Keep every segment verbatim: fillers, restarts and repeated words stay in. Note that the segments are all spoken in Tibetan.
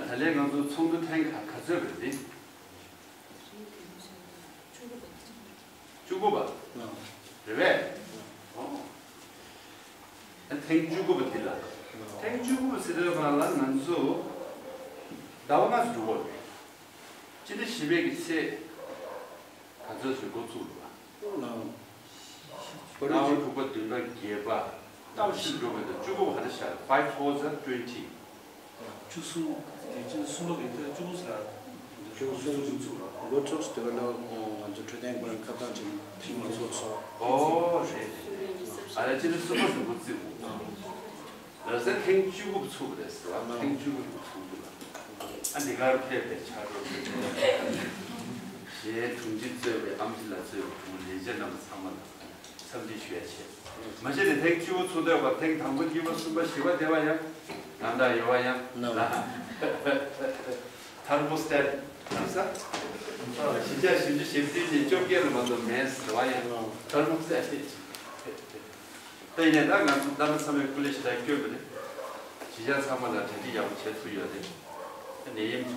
ད་ལན་ང་ཚོ་ཚོགས་འདུ་ཐེངས་ག་ག་ཚོད་རེད་དེ། བཅུ་དགུ་པ། རེད་པས། ཨོ། ཐེངས་བཅུ་དགུ་པ་འདི་ལ། ཐེངས་བཅུ་དགུ་པ་ཟེར་དུས་སྒང་ལ་ང་ཚོ་ཟླ་བ་ལྔ་ཙམ་འགྲོ་གི་རེད། སྤྱི་ཟླ་བཞི་པའི་གི་ཚེས་ག་ཚོད་ཞིག་འགོ་ཚུགས་རེད་པ། ལྔ་པ་དྲུག་པ་བདུན་པ་བརྒྱད་པ། ལྔ་པ་བཞི་འགྲོ་གི་འདུག་བཅུ་དགུ་པ་ག་རེ་བཞག five thousand twenty། བཅུ་གསུམ། དེ་བཅུ་གསུམ་པ་གི་ཐད་བཅུ་དགུ་ཟེར། བཅུ་གསུམ། བཅུ་གསུམ་ཚུགས་ར། འགོ་ཚུགས་དེ་བ་ལ་ང་ཚོ་འཕྲོད་བསྟེན་པར་ཁ་བཏང་ཅིང་ཐིག་མ་ཚོགས་སོ། ཨོ་རེད་རེད་རེད། ཨ་ལ་སྤྱི་ཟླ་གསུམ་པ་ནས་འགོ་བཙུགས་འོང་། ལ་ས་ཐེངས་བཅུ་དགུ་ཚུགས་རེད་ཟེར་བ། ཐེངས་བཅུ་དགུ་ཚུགས་འདུག་ལ། ཨ་འདི་གར་ཕེབས་པའི་ཕྱག་རོགས་ཞེས་དྲུང་ཆེ་གཙོས་པའི་ཨམ་ཆི་ལགས་གཙོས་པའི་དྲུང་ལས་བྱེད་རྣམ་པ་ཚང་མ་ལ་འཚམས་འདྲི་ཞུ་ཡ་བྱས། མ་གཞི་ནས་ཐེངས་བཅུ་པ་ཚུགས་འདོད་པ་ཐེངས་དང་པོ་གཉིས་པ་གསུམ་པ་བཞི་པ་དེ་བ་ཡང་ནང་དང་ཡོད་བ་ཡང་ལ། ཐར་མོ་སི་ཊེཊ་ལ་ས། བཞི་བརྒྱ་བཞི་བཅུ་ཞེ་བདུན་ནས་བཅོ་བརྒྱད་ལ་མ་གཏོགས་མེད་ཟེར་བ་ཡང་ཐར་མོ་སི་ཊེཊ། ད་ཡིན་ནའི་ད་ང་ཚོ་རྣམ་པ་ཚང་མས་སྐུ་ལས་ཞེ་དྲག་བསྐྱོན་པ་རེད། གཞིས་ཆགས་ཚང་མ་ལ་གྲ་སྒྲིག་ཡག་པོ་བྱེད་ཐུབ་ཡོད་རེད། ད་ནད་ཡམས་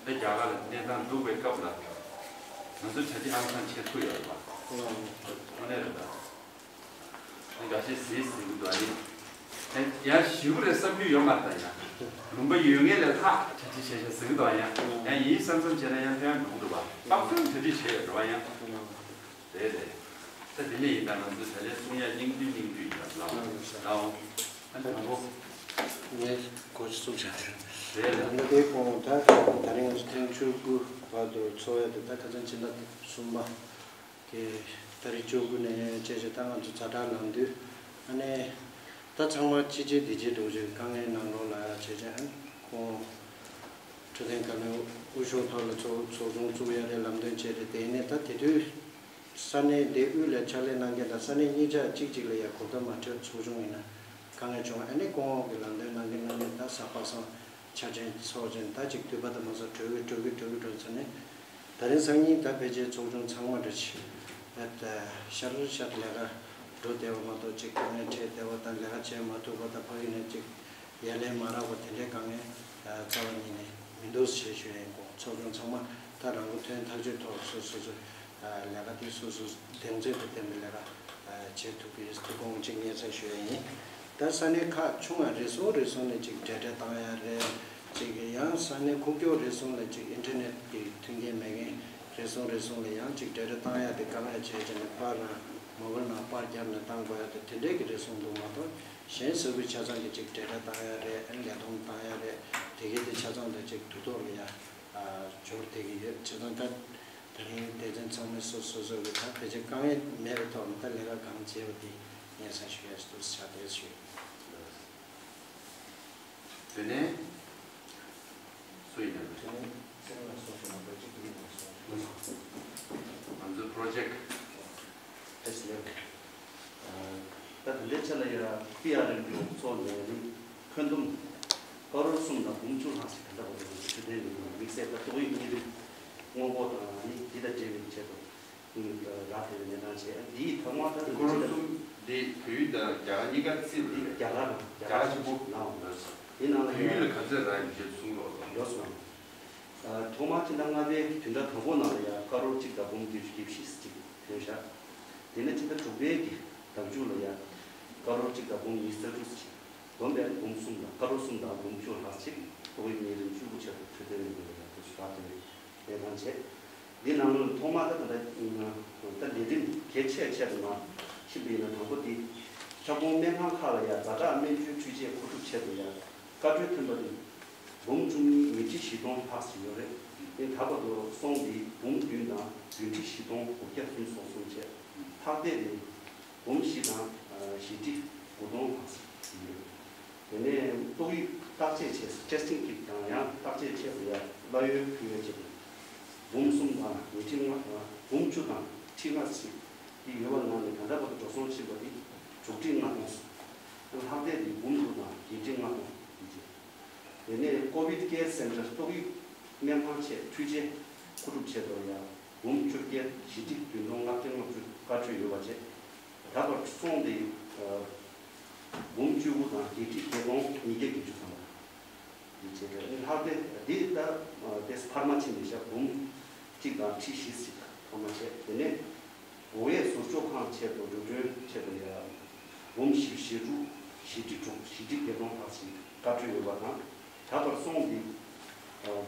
ད་རྒྱ་གར་ལ་གནས་སྟངས་སྡུག་པའི་སྐབས་ལ་ང་ཚོ་གྲ་སྒྲིག་ཧང་སང་བྱེད་ཐུབ་ཡོད་རེད་པ། དངོས་གནས་རེད་ད། ད་འགའ་ཤས་ཟིག་ཟིག་འདུག་ཨ་ནི། ཡང་ཞེ་པོ་རེད་བསམ་རྒྱུ་ཡོད་མ་རེད་ད་ཡང་། ལུང་པ་ཡོད་ངེས་ལས་ལྷག་གྲ་སྒྲིག་བྱས་བྱས་ཟིག་འདུག་ཨ་ཡང་། ཡང་ཡིན་བསམ་བསམ་བྱས་ན་ཡང་ཕན་འགྲོ་གི་འདུག་པ། དཔག་བསམ་གྲ་སྒྲིག་བྱས་ཡོད་རེད་པ་ཡང་། རེད་རེད། ད་དེ་ནས་ཡིན་ད་ང་ཚོ་ད་ལན་གསུང་ཡ་སྙིང་བསྡུས་སྙིང་བསྡུས་ཡིན་ད་ལའོ་ལའོ། ཨ་ནི་དང་པོ། ངས་གོ་ཚུགས་བྱ་ཞུ། རེད་ལ། ད་དེའི་གོང་ད་ད་རིང་ང་ཚོ་ཐེངས་བཅུ་དགུ་བར་དུ་འཚོགས་ཡ་དེ་ད་ཁ་སང་ཕྱི་ཟླ་གསུམ་པ་གི་ད་རིང་བཅུ་དགུ་ནས་བྱས་བྱས་ད་ང་ཚོ་ཛ་དྲག་ལངས་དུས་ཨ་ནི་ད་ཚང་མ་ཅི་བྱེད་འདི་བྱེད་འགྲོ་བྱེད་དཀའ་ངལ་ནང་ལོགས་ལ་བྱས་བྱས་ཨ་ནི་ཁོང་འཕྲོད་བསྟེན་བཀའ་བློན་དབུ་བཞུགས་ཐོག་ལ་ཚོགས་ཚོགས་ཆུང་བཙུགས་ཡ་རེད་ལམ་སྟོན་བྱས་རེད། དེ་ནས་ད་དེ་དུས། ས་གནས་དེ་དབུས་ལ་ཕྱག་ལས་གནང་མཁན་དང་ས་གནས་གཉིས་ཆ་གཅིག་གཅིག་ལ་ཡ་གོ་བརྡ་མ་འཕྲོད་ཚོགས་ཆུང་ཡིན་ན་དཀའ་ངལ་བྱུང་། ཨ་ནི་སྐུ་ངོ་གི་ལམ་སྟོན་གནང་མཁན་གནང་མཁན་ད་གཟའ་པ་སངས་ཆ་ཅན་ཚོགས་ཅན་ད་ཅིག་དུས་པ་དང་མ་སོགས་གྲོལ་གི་གྲོལ་གི་གྲོལ་གི་འགྲོ་ཚར་ནས་ད་རིང་སང་ཉིན་ད་ཕལ་ཆེར་ཚོགས་ཆུང་ཚང་མ་འདྲ་ཞིག་ད་ཤར་ཤར་ལས་ཀ་འགྲོ་བདེ་བ་མ་གཏོགས་ཅིག་དཀའ་ངལ་འཕྲད་བདེ་བ་དང་ལས་ཀ་བྱེད་མ་ཐུབ་པ་དང་ཕ་གི་ནས་ཅིག་ཡ་ལན་མ་རག་པ་དེ་འདྲའི་དཀའ་ངལ་རྩ་བ་ཉིད་ནས་མི་འདུག་ཞེས་ཞུ་ཡ་ཡིན། ཁོང་ཚོགས་ཆུང་ཚང་མ་ད་རང་མགོ་ཐོན་ཐག་གཅོད་ཐོག་སོ་སོ་སོ་ལས་ཀ་དེ་སོ་སོ་གདེང་ཚོད་དང་ལྡན་པའི་ལས་ཀ་བྱེད་ཐུབ་ཀྱི་ཡོད་དེ་ཁོང་གཅིག་སྙན་སེང་ཞུ་ཡ་ཡིན། ད་ས་གནས་ཁག་ཆུང་བ་རེ་ཟུང་རེ་ཟུང་ནས་ཅིག་འབྲེལ་སྒྲ་བཏང་ཡ་རེད། ཅིག་ཡང་ས་གནས་ཁུག་ཀྱོག་རེ་ཟུང་ལ་ཅིག་ཨིན་ཊར་ནེཊ་གི་མཐུན་རྐྱེན་མེད་མཁན་རེ་ཟུང་རེ་ཟུང་ལ་ཡང་ཅིག་འབྲེལ་སྒྲ་བཏང་ཡ་དེ་དཀའ་ངལ་ཆེ་ཆེ་ནས་པར་རང་མོ་བལ་ནང་པར་བརྒྱབ་ནས་བཏང་དགོས་ཡ་དེ་དེ་འདྲས་ཀྱི་རེ་ཟུང་འདུག་མ་གཏོགས། གཞན་ཟུར་པའི་ཆ་ཚང་གི་ཅིག་འབྲེལ་སྒྲ་བཏང་ཡ་རེད། ཨ་ནི་ལས་བསྡོམས་བཏང་ཡ་རེད། དེ་གའི་དེ་ཆ་ཚང་དང་ཅིག་དུས་ཐོག་ལ་ཡ་འབྱོར་བསྡད་ཀྱི་ཡོད། བྱས་ཙང་ད་ད་རིང་སྡེ་ཚན་ཚང་མས་སོ་སོ་སོ་གི་ད་ཕལ་ཆེར་དཀའ་ངལ་མེད་པའི་ཐོག་ནས་ད་ལས་ཀ་གང་བྱས་པ་དེ་སྙན་སེང་ཞུ་ཡ་ཞིག་འདུག་ཟེར་བྱ་དེ་ཞུ། དེ་ནས་སུ་ཡིན་ན་རེད། དེ་ནས་སེ་ར་ལ་སོགས་པའི་ནང་པ་གཅིག་ཏུ་ཡིན་པ་སོགས། ང་ཚོའི་པྲོ་ཇེཀ་ཨེ་སི་ལེབ། ད་དེ་འདྲའི་ཆ་ལ་ཡ་པི་ཨར་ཨེམ་གྱི་འོག་ཚོགས་ནས་ནི་འཁོན་འདུམ་ཀ་རོར་གསུམ་དང་འབུམ་བཅུ་ལྷག་ཞིག་ད་ལྟ་བར་དུ་ང་ཚོ་འཕྲོད་བསྟེན་ལས་ཁུངས་དམིགས་བསལ་ད་ཏོག་དབྱིབས་གཉན་རིམས་སྔོན་འགོག་དང་ནི་འདི་དང་འབྲེལ་བའི་ཆེད་དུ་རག་ཐེ་བའི་གནས་སྟངས་བྱས། འདིའི་ཐོག་མ་ད་ཀ་རོར་གསུམ་འདི་བོད་ཡིག་དང་རྒྱ་གར་གཉིས་ཀ་རྩིས་རེད། རྒྱ་གར་རྒྱ་གར་ཆེན་པོ་ནའོ། དེའི་ནང་ལ་བོད་ཡིག་ལ་ག་ཚོད་རག་ཡོད་ཅེས་གསུང་རོགས་གནང་། ཡོད་སོང་། ཐོག་མར་ཕྱི་ཟླ་ལྔ་པའི་བདུན་ཕྲག་དང་པོ་ནང་ལ་ཡང་ཀ་རོར་གཅིག་དང་འབུམ་བདུན་ཅུ་གྱ་བཞི་ཅིག་ཐོན་བཞག་དེ་ནས་ཕྱི་ཟླ་དྲུག་པའི་གི་ཟླ་མཇུག་ལ་ཡང་ཀ་རོར་གཅིག་དང་འབུམ་ཉི་ཤུ་རྩ་དྲུག་ཅིག་བསྡོམས་པས་འབུམ་གསུམ་དང་ཀ་རོར་གསུམ་དང་འབུམ་བཅུ་ལྷག་ཅིག་ཏོག་དབྱིབས་གཉན་རིམས་གཅིག་པུ་ཆེད་དུ་འཕྲོད་བསྟེན་ལས་ཁུངས་ལ་ཡང་དེ་སུ་རག་ཐེ་བའི་གནས་སྟངས་བྱས། འདི་ནང་ལོགས་ཐོག་མར་ད་ད་ལྟ་ད་ལས་རིམ་གལ་ཆེ་ཆེ་དུ་མ་ཕྱིན་པ་ཡིན་ན་དང་པོ་འདི་ཁྱབ་ཁོངས་སྨན་ཁང་ཁག་ལ་ཡང་ཛ་དྲག་སྨན་བཅོས་འཕྲུལ་ཆས་མཁོ་སྒྲུབ་ཆེད་དུ་ཡང་བཀའ་འཁྲོལ་ཐོན་པ་འདི་འབུམ་བཅུ་གཉིས་ཉིས་ཁྲི་བཞི་སྟོང་ལྷག་ཙམ་ཡོད་རེད། དེ་ད་བར་དུ་སོང་འདི་འབུམ་བདུན་དང་བདུན་ཁྲི་བཞི་སྟོང་དགུ་བརྒྱ་སུམ་ཅུ་སོ་གསུམ་བྱས། ལྷག་བསྡད་འདི་འབུམ་བཞི་དང་བཞི་ཁྲི་དགུ་སྟོང་ལྷག་ཙམ་ཡོད། དེ་ནས་ཏོག་དབྱིབས་བརྟག་དཔྱད་བྱས་ཏེ་སི་ཊིང་ཀིཊ་དང་ཡང་བརྟག་དཔྱད་བྱས་ཏེ་ཡང་གླ་ཡོད་ཕུལ་ཡོད་ཅེས་དང་། འབུམ་གསུམ་དང་ཉིས་ཁྲི་ལྔ་དང་འབུམ་བཅུ་དང་ཁྲི་ལྔ་ཙམ་ཞིག་ཡོད་པ་ནང་ནས་ད་ལྟ་བར་དུ་འགྲོ་སོང་ཕྱིན་པ་དེ་དྲུག་ཁྲི་ལྔ་སྟོང་སོང་། ལྷག་བསྡད་དེ་འབུམ་དྲུག་དང་བརྒྱད་ཁྲི་ལྔ་སྟོང་ཡིན་ཅེས། དེ་ནས་ཀོ་བིཌ་ཀེར་སེན་ཊར་ཏོག་དབྱིབས་སྨན་ཁང་ཆེད་འཕྲུལ་ཆས་མཁོ་སྒྲུབ་ཆེད་དུ་ཡང་འབུམ་བཅོ་བརྒྱད་བཞི་ཁྲི་བདུན་སྟོང་ལྔ་བརྒྱ་ལྔ་བཅུ་བཀའ་འཁྲོལ་ཡོད་པ་བཅས། ད་བར་སོང་སྟེ་འབུམ་བཅུ་དགུ་དང་བརྒྱད་ཁྲི་བརྒྱད་སྟོང་ཉིས་བརྒྱ་བརྒྱད་ཅུ་ཙམ་ལ། བྱས་ཏེ་ལྷག་སྟེ་འདི་ལྟ་དེ་འཕར་མ་ཕྱིན་པའི་ཞག་འབུམ་གཅིག་དང་ཁྲི་བཞི་ཞིག་འཕར་མ་བྱས། དེ་ནས་སྒོ་ཡས་ཟུར་འཇོག་ཁང་ཆེད་དུ་འགྲོ་གྲོན་ཆེད་དུ་ཡ་འབུམ་བཞི་བཅུ་ཞེ་དྲུག་བཞི་ཁྲི་དྲུག་བཞི་ཁྲི་བརྒྱད་སྟོང་ལྷག་ཞིག་བཀའ་འཁྲོལ་ཡོད་པ་དང་། ད་བར་སོང་སྟེ་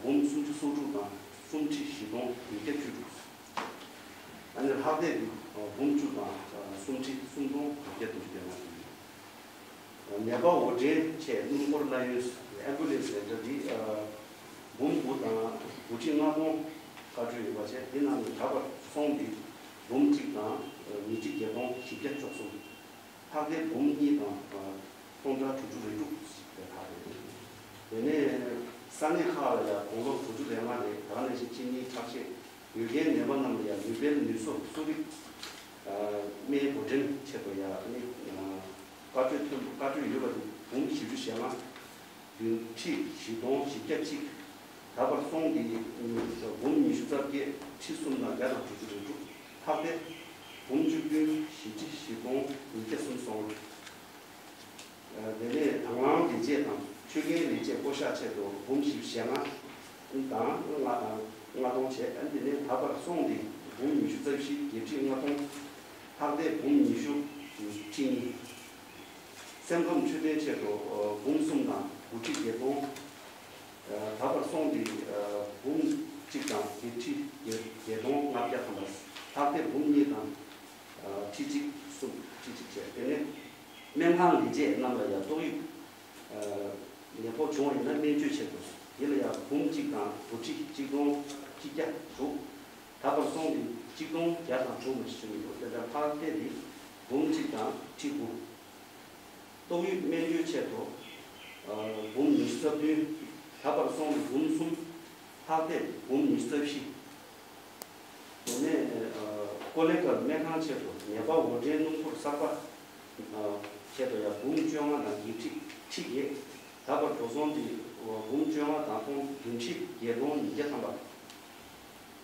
འབུམ་སུམ་ཅུ་སོ་དྲུག་དང་གསུམ་ཁྲི་བཞི་སྟོང་ཉིས་བརྒྱ་བཅུ་དྲུག་ཨ་ནི་ལྷག་བསྡད་དེ་འབུམ་བཅུ་དང་གསུམ་ཁྲི་གསུམ་སྟོང་དྲུག་བརྒྱ་དྲུག་ཅུ་རེ་ལྔ་ཞིག་ནད་པ་འོར་འདྲེན་ཆེད་སྣུམ་འཁོར་གནས་ཡུལ་ཨེམ་བུ་ལེན་སི་ལས་གྲྭ་འདི་འབུམ་དགུ་དང་དགུ་ཁྲི་ལྔ་སྟོང་བཀའ་འཁྲོལ་ཡོད་པ་བྱས། དེ་ནང་ནས་ད་བར་སོང་སྟེ་འབུམ་གཅིག་དང་ཉིས་ཁྲི་བརྒྱད་སྟོང་བཞི་བརྒྱ་བཅུ་གསུམ། ལྷག་བསྡད་འབུམ་གཉིས་དང་སྟོང་ཕྲག་དྲུག་ཅུ་རེ་དྲུག་ཞིག་ལས་ལྷག་རེད། དེ་ནས་ས་གནས་ཁག་ལ་ཡང་དགུང་ལོ་དྲུག་ཅུ་རེ་ལྔ་རེ་དང་ནང་བཞིན་གཅིན་སྙི་ཁྲག་ཤེད། ཡུལ་རྒན་ནད་པ་རྣམས་ལ་ཡང་ནུས་སྤེལ་ནུས་གསོ་གསོ་རིག་སྨན་འགོ་འདྲེན་ཆེད་དུ་ཡང་ནི་བཀའ་འཁྲོལ་ཐོན་བཀའ་འཁྲོལ་ཡོད་པ་དེ་འབུམ་བཞི་བཅུ་ཞེ་ལྔ། བདུན་ཁྲི་བཞི་སྟོང་བཞི་བརྒྱ་གཅིག་ད་བར་སོང་སྟེ་འབུམ་ཉི་ཤུ་རྩ་བརྒྱད་ཁྲི་གསུམ་དང་བརྒྱ་དང་དྲུག་ཅུ་རེ་དྲུག་ལྷག་སྟེ་འབུམ་བཅུ་བདུན་བཞི་ཁྲི་བཞི་སྟོང་ཉིས་བརྒྱ་སུམ་ཅུ་སོ་ལྔ། དེ་ནས་དང་བླངས་ལས་བྱེད་དང་ཆོད་གན་ལས་བྱེད་བསྐོ་གཞག་ཆེད་དུ་འབུམ་བཞི་བཅུ་ཞེ་ལྔ་དང་ལྔ་ལྔ་སྟོང་བྱས། དེ་ནས་ད་བར་སོང་སྟེ་འབུམ་ཉི་ཤུ་རྩ་བཞི་བརྒྱད་ཁྲི་ལྔ་སྟོང་། ལྷག་བསྡད་འབུམ་ཉི་ཤུ་ཁྲི་གཉིས། སེམས་ཁམས་འཕྲོད་བསྟེན་ཆེད་དུ་འབུམ་གསུམ་དང་དགུ་ཁྲི་བརྒྱད་སྟོང་། ད་བར་སོང་སྟེ་འབུམ་གཅིག་དང་བརྒྱད་ཁྲི་བརྒྱད་སྟོང་ལྔ་བརྒྱ་ཐམ་པ། ལྷག་བསྡད་འབུམ་གཉིས་དང་ཁྲི་གཅིག་གསུམ་ཁྲི་གཅིག་བྱས། དེ་ནས་སྨན་ཁང་ལས་བྱེད་རྣམས་ལ་ཡང་ཏོག་དབྱིབས་ནད་ཕོག་བྱུང་བ་ཡིན་ན་སྨན་བཅོས་ཆེད་དུ་འདི་ལ་ཡང་འབུམ་གཅིག་དང་དགུ་ཁྲི་གཅིག་སྟོང་ཆིག་བརྒྱ་དྲུག་ད་བར་སོང་སྟེ་གཅིག་སྟོང་བརྒྱ་དང་དྲུག་མ་ཞིག་བྱུང་ཡོད། དེ་ལྟར་ལྷག་བསྡད་འདི་འབུམ་གཅིག་དང་ཁྲི་དགུ། ཏོག་དབྱིབས་སྨན་བཅོས་ཆེད་དུ་འབུམ་ཉི་ཤུ་རྩ་བདུན། ད་བར་སོང་སྟེ་འབུམ་གསུམ། ལྷག་བསྡད་འབུམ་ཉི་ཤུ་རྩ་བཞི། དེ་ནས་ཀོ་ལེ་གལ་སྨན་ཁང་ཆེད་དུ་ནད་པ་འོར་འདྲེན་སྣུམ་འཁོར་གསར་པ་ཆེད་དུ་ཡང་འབུམ་བཅོ་ལྔ་དང་བརྒྱད་ཁྲི་ཁྲི་བརྒྱད། ད་བར་འགྲོ་སོང་དེ་འབུམ་བཅོ་ལྔ་དང་སྟོང་བདུན་ཁྲི་བརྒྱད་སྟོང་ཉིས་བརྒྱ་ཐམ་པ།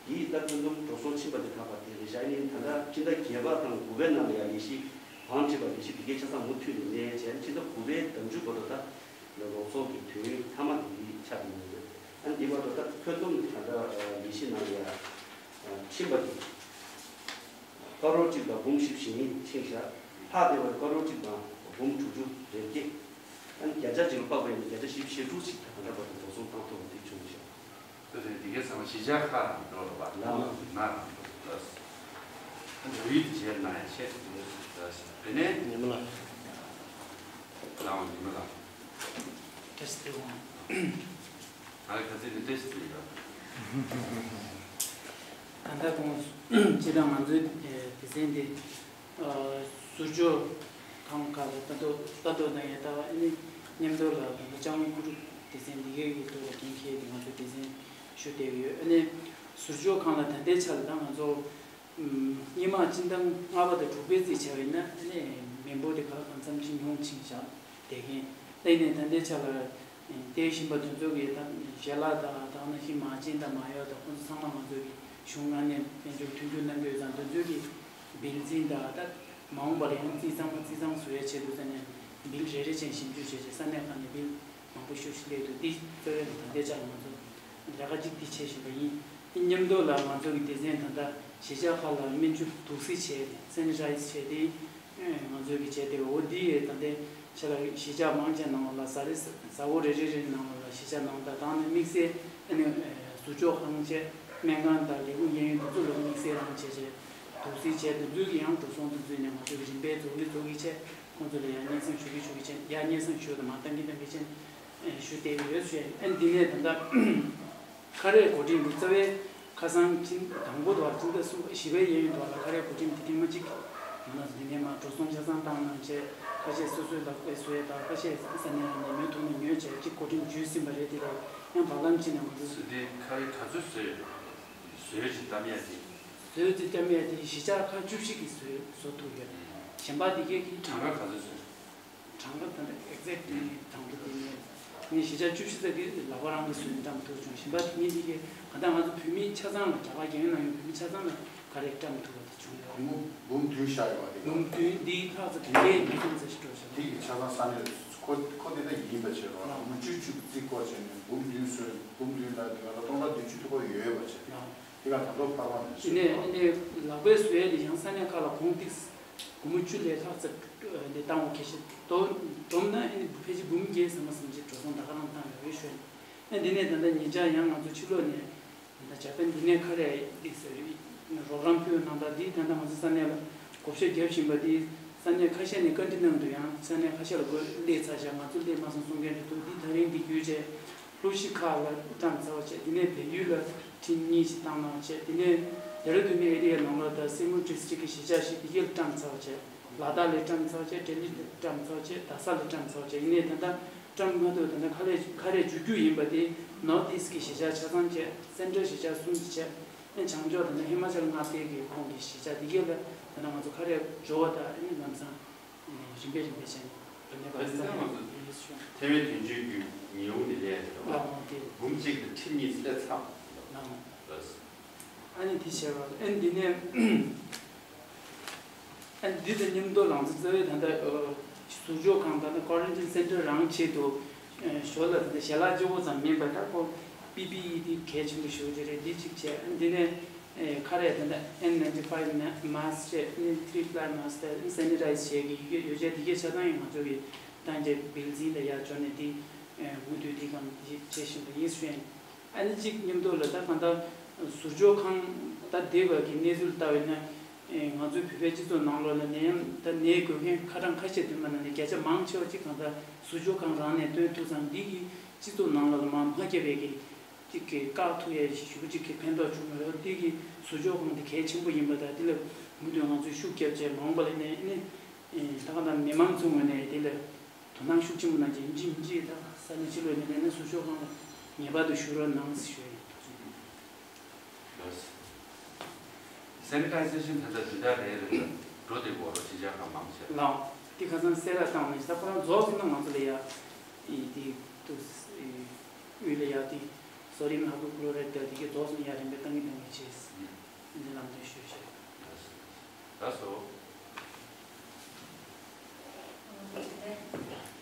དེའི་ལྟར་ཁྱོན་བསྡོམས་འགྲོ་སོང་ཕྱིན་པ་དེ་ད་བར་དེ་རེད་ཤག་ཡིན་ད་ལྟ་ཕྱི་ཟླ་བརྒྱད་པ་དང་དགུ་པའི་ནང་ལ་ཡང་ལས་གཞི་བང་བསྒྲིགས་པ་ལས་གཞི་དེ་གའི་ཆ་ཚང་མུ་མཐུད་ནས་གནས་བྱས། ཕྱི་ཟླ་དགུ་པའི་ཟླ་མཇུག་བར་དུ་ད་རོགས་ཚོགས་ཀྱི་དུས་ཡུན་མཐའ་མ་དེ་འདི་ཆགས་ཀྱི་ཡོད། ཨ་ནི་འདི་བར་དུ་ད་ཁྱོན་བསྡོམས་ད་ལྟ་ལས་གཞི་ནང་ལ་ཡང་ཕྱིན་པ་དེ་ཀ་རོར་གཅིག་དང་འབུམ་བཞི་བཅུ་ཞེ་གཉིས་ཕྱིན་ཤག་ལྷག་བསྡད་པ་ཀ་རོར་གཅིག་དང་འབུམ་དྲུག་ཅུ་རེ་བརྒྱད། ཨ་ནི་བརྒྱ་ཆ་གཅིག་ལ་དཔག་པ་ཡིན་ན་བརྒྱ་ཆ་བཞི་བཅུ་ཞེ་དྲུག་ཅིག་ད་ལྟ་བར་དུ་འགྲོ་སོང་བཏང་ཐུབ་པ་དེ་བྱུང་ཤག་དེ་རེད། འདི་གའི་ཚང་མ་གཞིས་ཆགས་ཁག་ནང་འགྲོ་རེད་པ། ལགས། ནང་ནང་འགྲོ་རེད། ད་འགྲོ་ཡུལ་དེ་བྱས་ན་ཡང་ཆེད་དུ་འགྲོ་ཟེར་ད་ཞིག་དེ་ནས་ཉི་མ་ལགས། ལགས་འོང་ཉི་མ་ལགས། བཀྲ་ཤིས་བདེ་ལེགས། ང་ལ་ག་ཚོད་དེ་བཀྲ་ཤིས་བདེ་ལེགས། ད་ལྟ་གོང་སྤྱི་བཏང་ང་ཚོའི་སྡེ་ཚན་འདི་ཟུར་འཇོག་ཁང་ཁག་ལ་ལྟ་རྟོག་ལྟ་རྟོག་དང་ཡང་ལྟ་བ་ཨ་ནི་མཉམ་དུ་ལ་ད་ལྟ་ལྕགས་ལམ་ཁུ་རུ་སྡེ་ཚན་འདི་གའི་ཐོག་ལ་འགན་འཁྱེར་ཏེ་ང་ཚོ་སྡེ་ཚན་ཞུ་བསྡད་ཀྱི་ཡོད། ཨ་ནི་ཟུར་འཇོག་ཁང་ལ་ད་ལྟའི་ཆ་ལ་ད་ང་ཚོ་སྔོན་མ་སྤྱི་ཟླ་ལྔ་པ་དང་དྲུག་པའི་རྩིས་བྱས་པ་ཡིན་ན་ཨ་ནི་མི་འབོར་དེ་ག་ལ་གང་འཚམ་ཅིག་ཉུང་ཕྱིན་བཞག་བསྡད་མཁན་ལ་ཡིན་ནའི་ད་ལྟའི་ཆ་ལ། བསྡད་བཞིན་པ་དེ་ཚོ་གི་ད་ཞལ་ལག་དང་དེ་ནང་བཞིན་མ་བྱན་དང་མ་ཡོ་དང་ཁོང་ཚོ་ཚང་མ་ང་ཚོ་གི་གཞུང་མངའ་གནས་དཔལ་འབྱོར་མཐུན་འགྱུར་གནང་གི་ཡོད་ཙང་དེ་ཚོ་གི་བིལ་འཛིན་དང་ད་མ་འོངས་པ་ལ་ཡང་རྩིས་ཚང་མ་རྩིས་ཚང་བཟོ་ཡའི་ཆེད་དུ་ཟེར་ནས་བིལ་རེ་རེ་བཞིན་ཞིབ་འཇུག་བྱས་བྱས་ས་གནས་ཁག་ནས་བིལ་མང་པོ་ཞེ་པོ་ཞིག་སླེབས་འདུག་འདི་གཙོ་བོ་ནི་ད་ལྟའི་ཆར་ང་ཚོ་ལས་ཀ་གཅིག་འདི་བྱེད་བཞིན་པ་ཡིན། དེ་མཉམ་དུ་ལ་ང་ཚོ་གི་སྡེ་ཚན་ད་ལྟ་གཞིས་ཆགས་ཁག་ལ་སྨན་ཆུ་དུག་སེལ་བྱས་ཏེ་སེ་ནི་ཊའི་ཛི་བྱས་ཏེ། ང་ཚོའི་གི་བྱས་ཏེ་འོ་འདི་ཡི་ད་ལྟའི་ཆ་ལ་གཞིས་ཆགས་མང་ཆེ་ནང་ལ་ཟ་རེ་ཟ་འོ་རེ་རེ་རེ་ནང་ལ་གཞིས་ཆགས་ནང་དང་དང་ནི་དམིགས་བསལ་ཨ་ནི་ཟུར་འཇོག་ཁང་བཅས་སྨན་ཁང་དང་ལས་ཁུངས་གཡས་གཡོན་དེ་ཚོ་ལ་དམིགས་བསལ་རང་བྱས་བྱས་དུག་སེལ་བྱས་དེ་ཚོའི་གི་ཡང་འགྲོ་སོང་དེ་ཚོའི་ནས་ང་ཚོའི་གི་རིམ་པས་རྫོགས་གི་རྫོགས་གི་བྱས་ཁོང་ཚོ་ལ་ཡང་སྙན་སེང་ཞུ་གི་ཞུ་གི་བྱས་ཡང་སྙན་སེང་ཞུ་དང་མ་བཏང་གི་བཏང་གི་བྱས་ཞུ་བསྡད་ཡོད་ཞུ་ཡ་ཨ་ནི་འདི་ནས་ད་ལྟ། ཁ་རས་འགོ་འདྲེན་འདི་རྩ་བའི་ཁ་སང་ཕྱི་དང་པོ་དུ་བར་ཕྱི་ཟླ་གསུམ་པ་བཞི་པའི་གཡས་གཡོན་དུ་བར་ལ་ཁ་རས་འགོ་འདྲེན་འདི་ཐེངས་མ་གཅིག་ཡིན་ན་འདི་ནས་མར་འགྲོ་སོང་ཆ་ཚང་བཏང་གནང་བྱས་ཁ་ཤས་སོ་སོའི་ལག་པས་བཟོས་དང་ཁ་ཤས་ས་གནས་ནས་མོས་ཐོག་ནས་ཉོས་བྱས་གཅིག་འགོ་འདྲེན་བརྒྱུད་ཟིན་པ་རེད། དེ་ལས་ཡང་བར་ལམ་ཕྱིན་ནས་ང་ཚོ་སུ་དེ་ཁ་རས་ག་ཚོད་བཟོས་བཟོས་ཅིག་གཏམ་ཡ་དེ་བཟོས་ཅིག་གཏམ་ཡ་དེ་གཞིས་ཆགས་ཁག་བཅུ་བཞི་གིས་བཟོས་བཟོ་ཐུབ་ཡོད། གཞན་པ་དེ་གས་ཀྱི་གྲངས་ཀ་ག་ཚོད་བཟོས། གྲངས་ཀ་ད་ལྟ་exact་དེ་ནི་དང་པོ་དེ་ནས་ངས་གཞིས་ཆགས་བཅུ་བཞི་ཙམ་གྱི་ལག་པ་རང་གིས་བཟོས་ནས་བཀྲམ་ཐུབ་བྱུང་། གཞན་པ་དེ་ནི་འདི་གའི་ག་ད་ང་ཚོ་བོད་མི་ཆ་ཚང་ལ་རྒྱ་གར་རྒྱལ་ཡོངས་ནང་ཡོད་བོད་མི་ཆ་ཚང་ལ་ག་རེ་བཀྲམ་ཐུབ་པ་དེ་བྱུང་ཡོད། སྒོར་མོ་འབུམ་བདུན་བཞག་ཡོད་པ་དེ་འབུམ་བདུན་འདིའི་ལྷག་ཙམ་དེ་འདྲའི་མི་ཙམ་ཙམ་ཞིག་འགྲོ་བཞག་དེ་གི་ཆ་ཚང་ས་གནས་ལ་ ཁོ་ཁོ་དེ་ལྟ་ཡིན་པ་བྱས་རོགས། སྒོར་མོ་བཅུ་གཅིག་རྩིས་སྐོར་བྱས་ནས་འབུམ་བདུན་བཟོས། འབུམ་བདུན་ལ་དེ་ག་ལ་སྟོང་ཕྲག་བདུན་ཅུ་ཐུབ་པ་ཡོད་པ་བྱས། དེ་ག་ད་དུང་འཕར་བ་མེད། དེ་ནས་ཨ་ནི་ལག་པས་བཟོས་ཡ་དེ་ཡང་ས་གནས་ཁག་ལ་གོང་ཏིག་སྒོར་མོ་བཅུ་ལས་ལྷག་ཙམ་དེ་བཏང་བ་ཁ་ཤས། བསྡོམས་ན་ཨ་ནི་ཕལ་ཆེར་འབུམ་བརྒྱད་ཙམ་མ་ཙམ་ཅིག་འགྲོ་སོང་ད་ག་རང་བཏང་ཡོད་རེད་ཞུ་ཡ་ཡིན། ཨ་འདི་ནས་ད་ལྟ་ཉེ་ཆར་ཡང་ང་ཚོ་ཕྱི་ལོགས་ནས། ད་ཇ་པན་འདི་ནས་ཁ་རས་འདི་ཟེར་རོགས་རམ་ཕུལ་གནང་སྟངས་འདི་ད་ལྟ་ང་ཚོ་ས་གནས་ལ་བགོ་བཤའ་རྒྱབ་བཞིན་པ་འདི། ས་གནས་ཁ་ཤས་ནས་བཀའ་འདྲི་གནང་འདུག་ཡང་ས་གནས་ཁ་ཤས་ལ་བགོ་སླེབས་ཚར་བྱས། ང་ཚོ་སླེབས་མ་སོང་གསུང་མཁན་རེད་འདུག་འདི་ད་རིང་འདི་བརྒྱུད་བྱས་ལྷོ་གཞིས་ཁག་ལ་བཀྲམ་ཚར་བ་བྱས། འདི་ནས་བལ་ཡུལ་ལ་ཊིམ་གཉིས་ཤིག་བཏང་གནང་བ་བྱས། འདི་ནས་ལྡེ་ར་ལྡུན་ཨེ་རི་ཡ་ནང་ལོགས་དང་སེ་མུར་ཌི་སི་ཊིག་གི་གཞིས་ཆགས་ཤིག་འདི་ག་ལ་བཀྲམ་ཚར་བ་བྱས། ལ་དྭགས་ལ་བཀྲམ་ཚར་བ་བྱས། ལྡི་ལི་ལ་བཀྲམ་ཚར་བ་བྱས། རྡ་ས་ལ་བཀྲམ་ཚར་བ་བྱས། ཡིན་ནའི་ད་ལྟ་བཀྲམ་མ་ཐུབ། ད་ལྟ་ཁ་རས་ཁ་རས་འཇུ་རྒྱུ་ཡིན་པ་དེ་ནོར་ཐི་ཨིསྟ་གི་གཞིས་ཆགས་ཆ་ཚང་བྱས། སེན་ཊར་གཞིས་ཆགས་གསུམ་ཞིག་བྱས། ཨེ་བྱང་ཕྱོགས་ད་ལྟ་ཧི་མ་ཅལ་མངའ་སྡེ་གི་ཁོངས་ཀྱི་གཞིས་ཆགས་འདི་ག་ལ་ད་ལྟ་ང་ཚོ་ཁ་རས་འཇུ་བ་དང་ཨེ་ལམ་སང་རིམ་པས་རིམ་པས་བྱས་ནས་ད་ལྟ་ད་ལྟ་ང་ཚོ་ཐེ་ཝན་དོན་གཅོད་ཀྱི་ཉེའུ་ནས་སླེབས་ཡོད་རེད་བ། འབུམ་གཅིག་དང་ཁྲི་གཉིས་སླེབས་ཚར། ཨ་ནི་དེ་བྱས་པ་ཨ་ནི་འདི་ནས། ཨ་འདི་དང་མཉམ་དུ་ལང་ཚོ་རྩ་བའི་ད་ལྟ་ཟུར་འཇོག་ཁང་ད་ལྟ་ཀོ་རན་ཊིན་སེན་ཊར་རང་ཆེད་དུ་ཞོར་ལ་ད་ལྟ་ཞལ་ལག་ལྕི་བོ་ཙམ་མིན་པ། ད་ཁོ་པི་པི་ཨི་དེ་གལ་ཆེན་པོ་ཞེ་པོ་ཅིག་རེད། འདི་གཅིག་བྱས། ཨ་འདི་ནས་ཁ་རས་ད་ལྟ་ཨེན་ནའིན་ཊི་ཕའིབ་མཱ་སི་ཀི་བྱས། ཨ་ནི་ཐི་རི་པི་ལའི་མཱ་སི་ཀི་དང་སེ་ནི་ཊའི་ཛི་བྱས་ཀྱི་ཡོད་ཡོད་ཆས་འདི་གའི་ཆ་ཚང་ཡང་ང་ཚོ་གི་ཏང་ཅེ་བིལ་ཛིན་ལ་ཡར་འབྱོར་ནས་འདི་མུ་མཐུད་འདི་གང་བྱེད་བཞིན་པ་ཡིན་ཞུ་ཡིན། ཨ་ནི་གཅིག་མཉམ་དུ་ལ་ད་གང་ལྟར་ཟུར་འཇོག་ཁང་ད་འདི་བར་གྱི་གནས་ཚུལ་ལྟ་བས་ན། ང་ཚོའི་བོད་པའི་སྤྱི་ཚོགས་ནང་ལོགས་ལ་ནད་ཡམས་ད་ནད་འགོས་མཁན་ཁ་གྲངས་ཁ་ཤས་ཐོན་པ་ནང་ནས་བརྒྱ་ཆ་མང་ཆེ་བ་གཅིག་གང་ལྟར་ཟུར་འཇོག་ཁང་རང་ནས་བཏོན་ཐུབ་ཙང་འདི་གིས་སྤྱི་ཚོགས་ནང་ལོགས་ལ་མར་མ་བརྒྱབ་པའི་གི་གཅིག་གི་བཀག་ཐུབ་ཡས་ཞེ་པོ་གཅིག་གི་ཕན་ཐོགས་བྱུང་ཡོད། འདི་གི་ཟུར་འཇོག་ཁང་འདི་གལ་ཆེན་པོ་ཡིན་པ་དང་། འདི་ལ་མུ་མཐུད་ང་ཚོས་ཤུགས་བརྒྱབ་བྱས་མ་འོངས་པ་ལ་ནས་ནི་ད་གང་ལྟར་མི་མང་ཚོའི་ངོས་ནས་འདི་ལ་དོ་སྣང་ཤུགས་ཆེན་པོ་གནང་རྒྱུ་ཡིན་གཅིག་མིན་གཅིག་ད་ས་གནས་ཕྱི་ལོགས་ནས་སླེབས་ན་ཟུར་འཇོག་ཁང་ལ་ངེས་པར་དུ་བཞུགས་རོགས་གནང་ཞུ་ཡ་ཡིན། ལགས། སེ་ནི་ཊའི་ཛེ་ཤན་ད་ལྟ་དུས་ད་རེད་རེད་འགྲོ་བསྡད་ཡོད་རེད། གཞིས་ཆགས་ཁག་མང་ཆེ་ལ། ལགས། འདི་ཁ་སང་གསལ་བསྒྲགས་བཏང་ནས་ད་ཁོ་རང་རྫོགས་སོང་ན་ང་ཚོ་ལ་ཡ་ཨི་འདི་དུ་ཨི་དབུས་ལ་ཡ་འདི་སོ་ཌི་ཡམ་ཧའི་པོ་ཀློ་རའིཌ་དེ་གའི་རྫོགས་སོང་ན་ཡ་རིམ་པས་བཏང་གི་བཏང་གི་བྱས། ཨུ། འདི་ལམ་སྟོན་ཞུས་བྱས། ལགས་སོ། ལགས་སོ།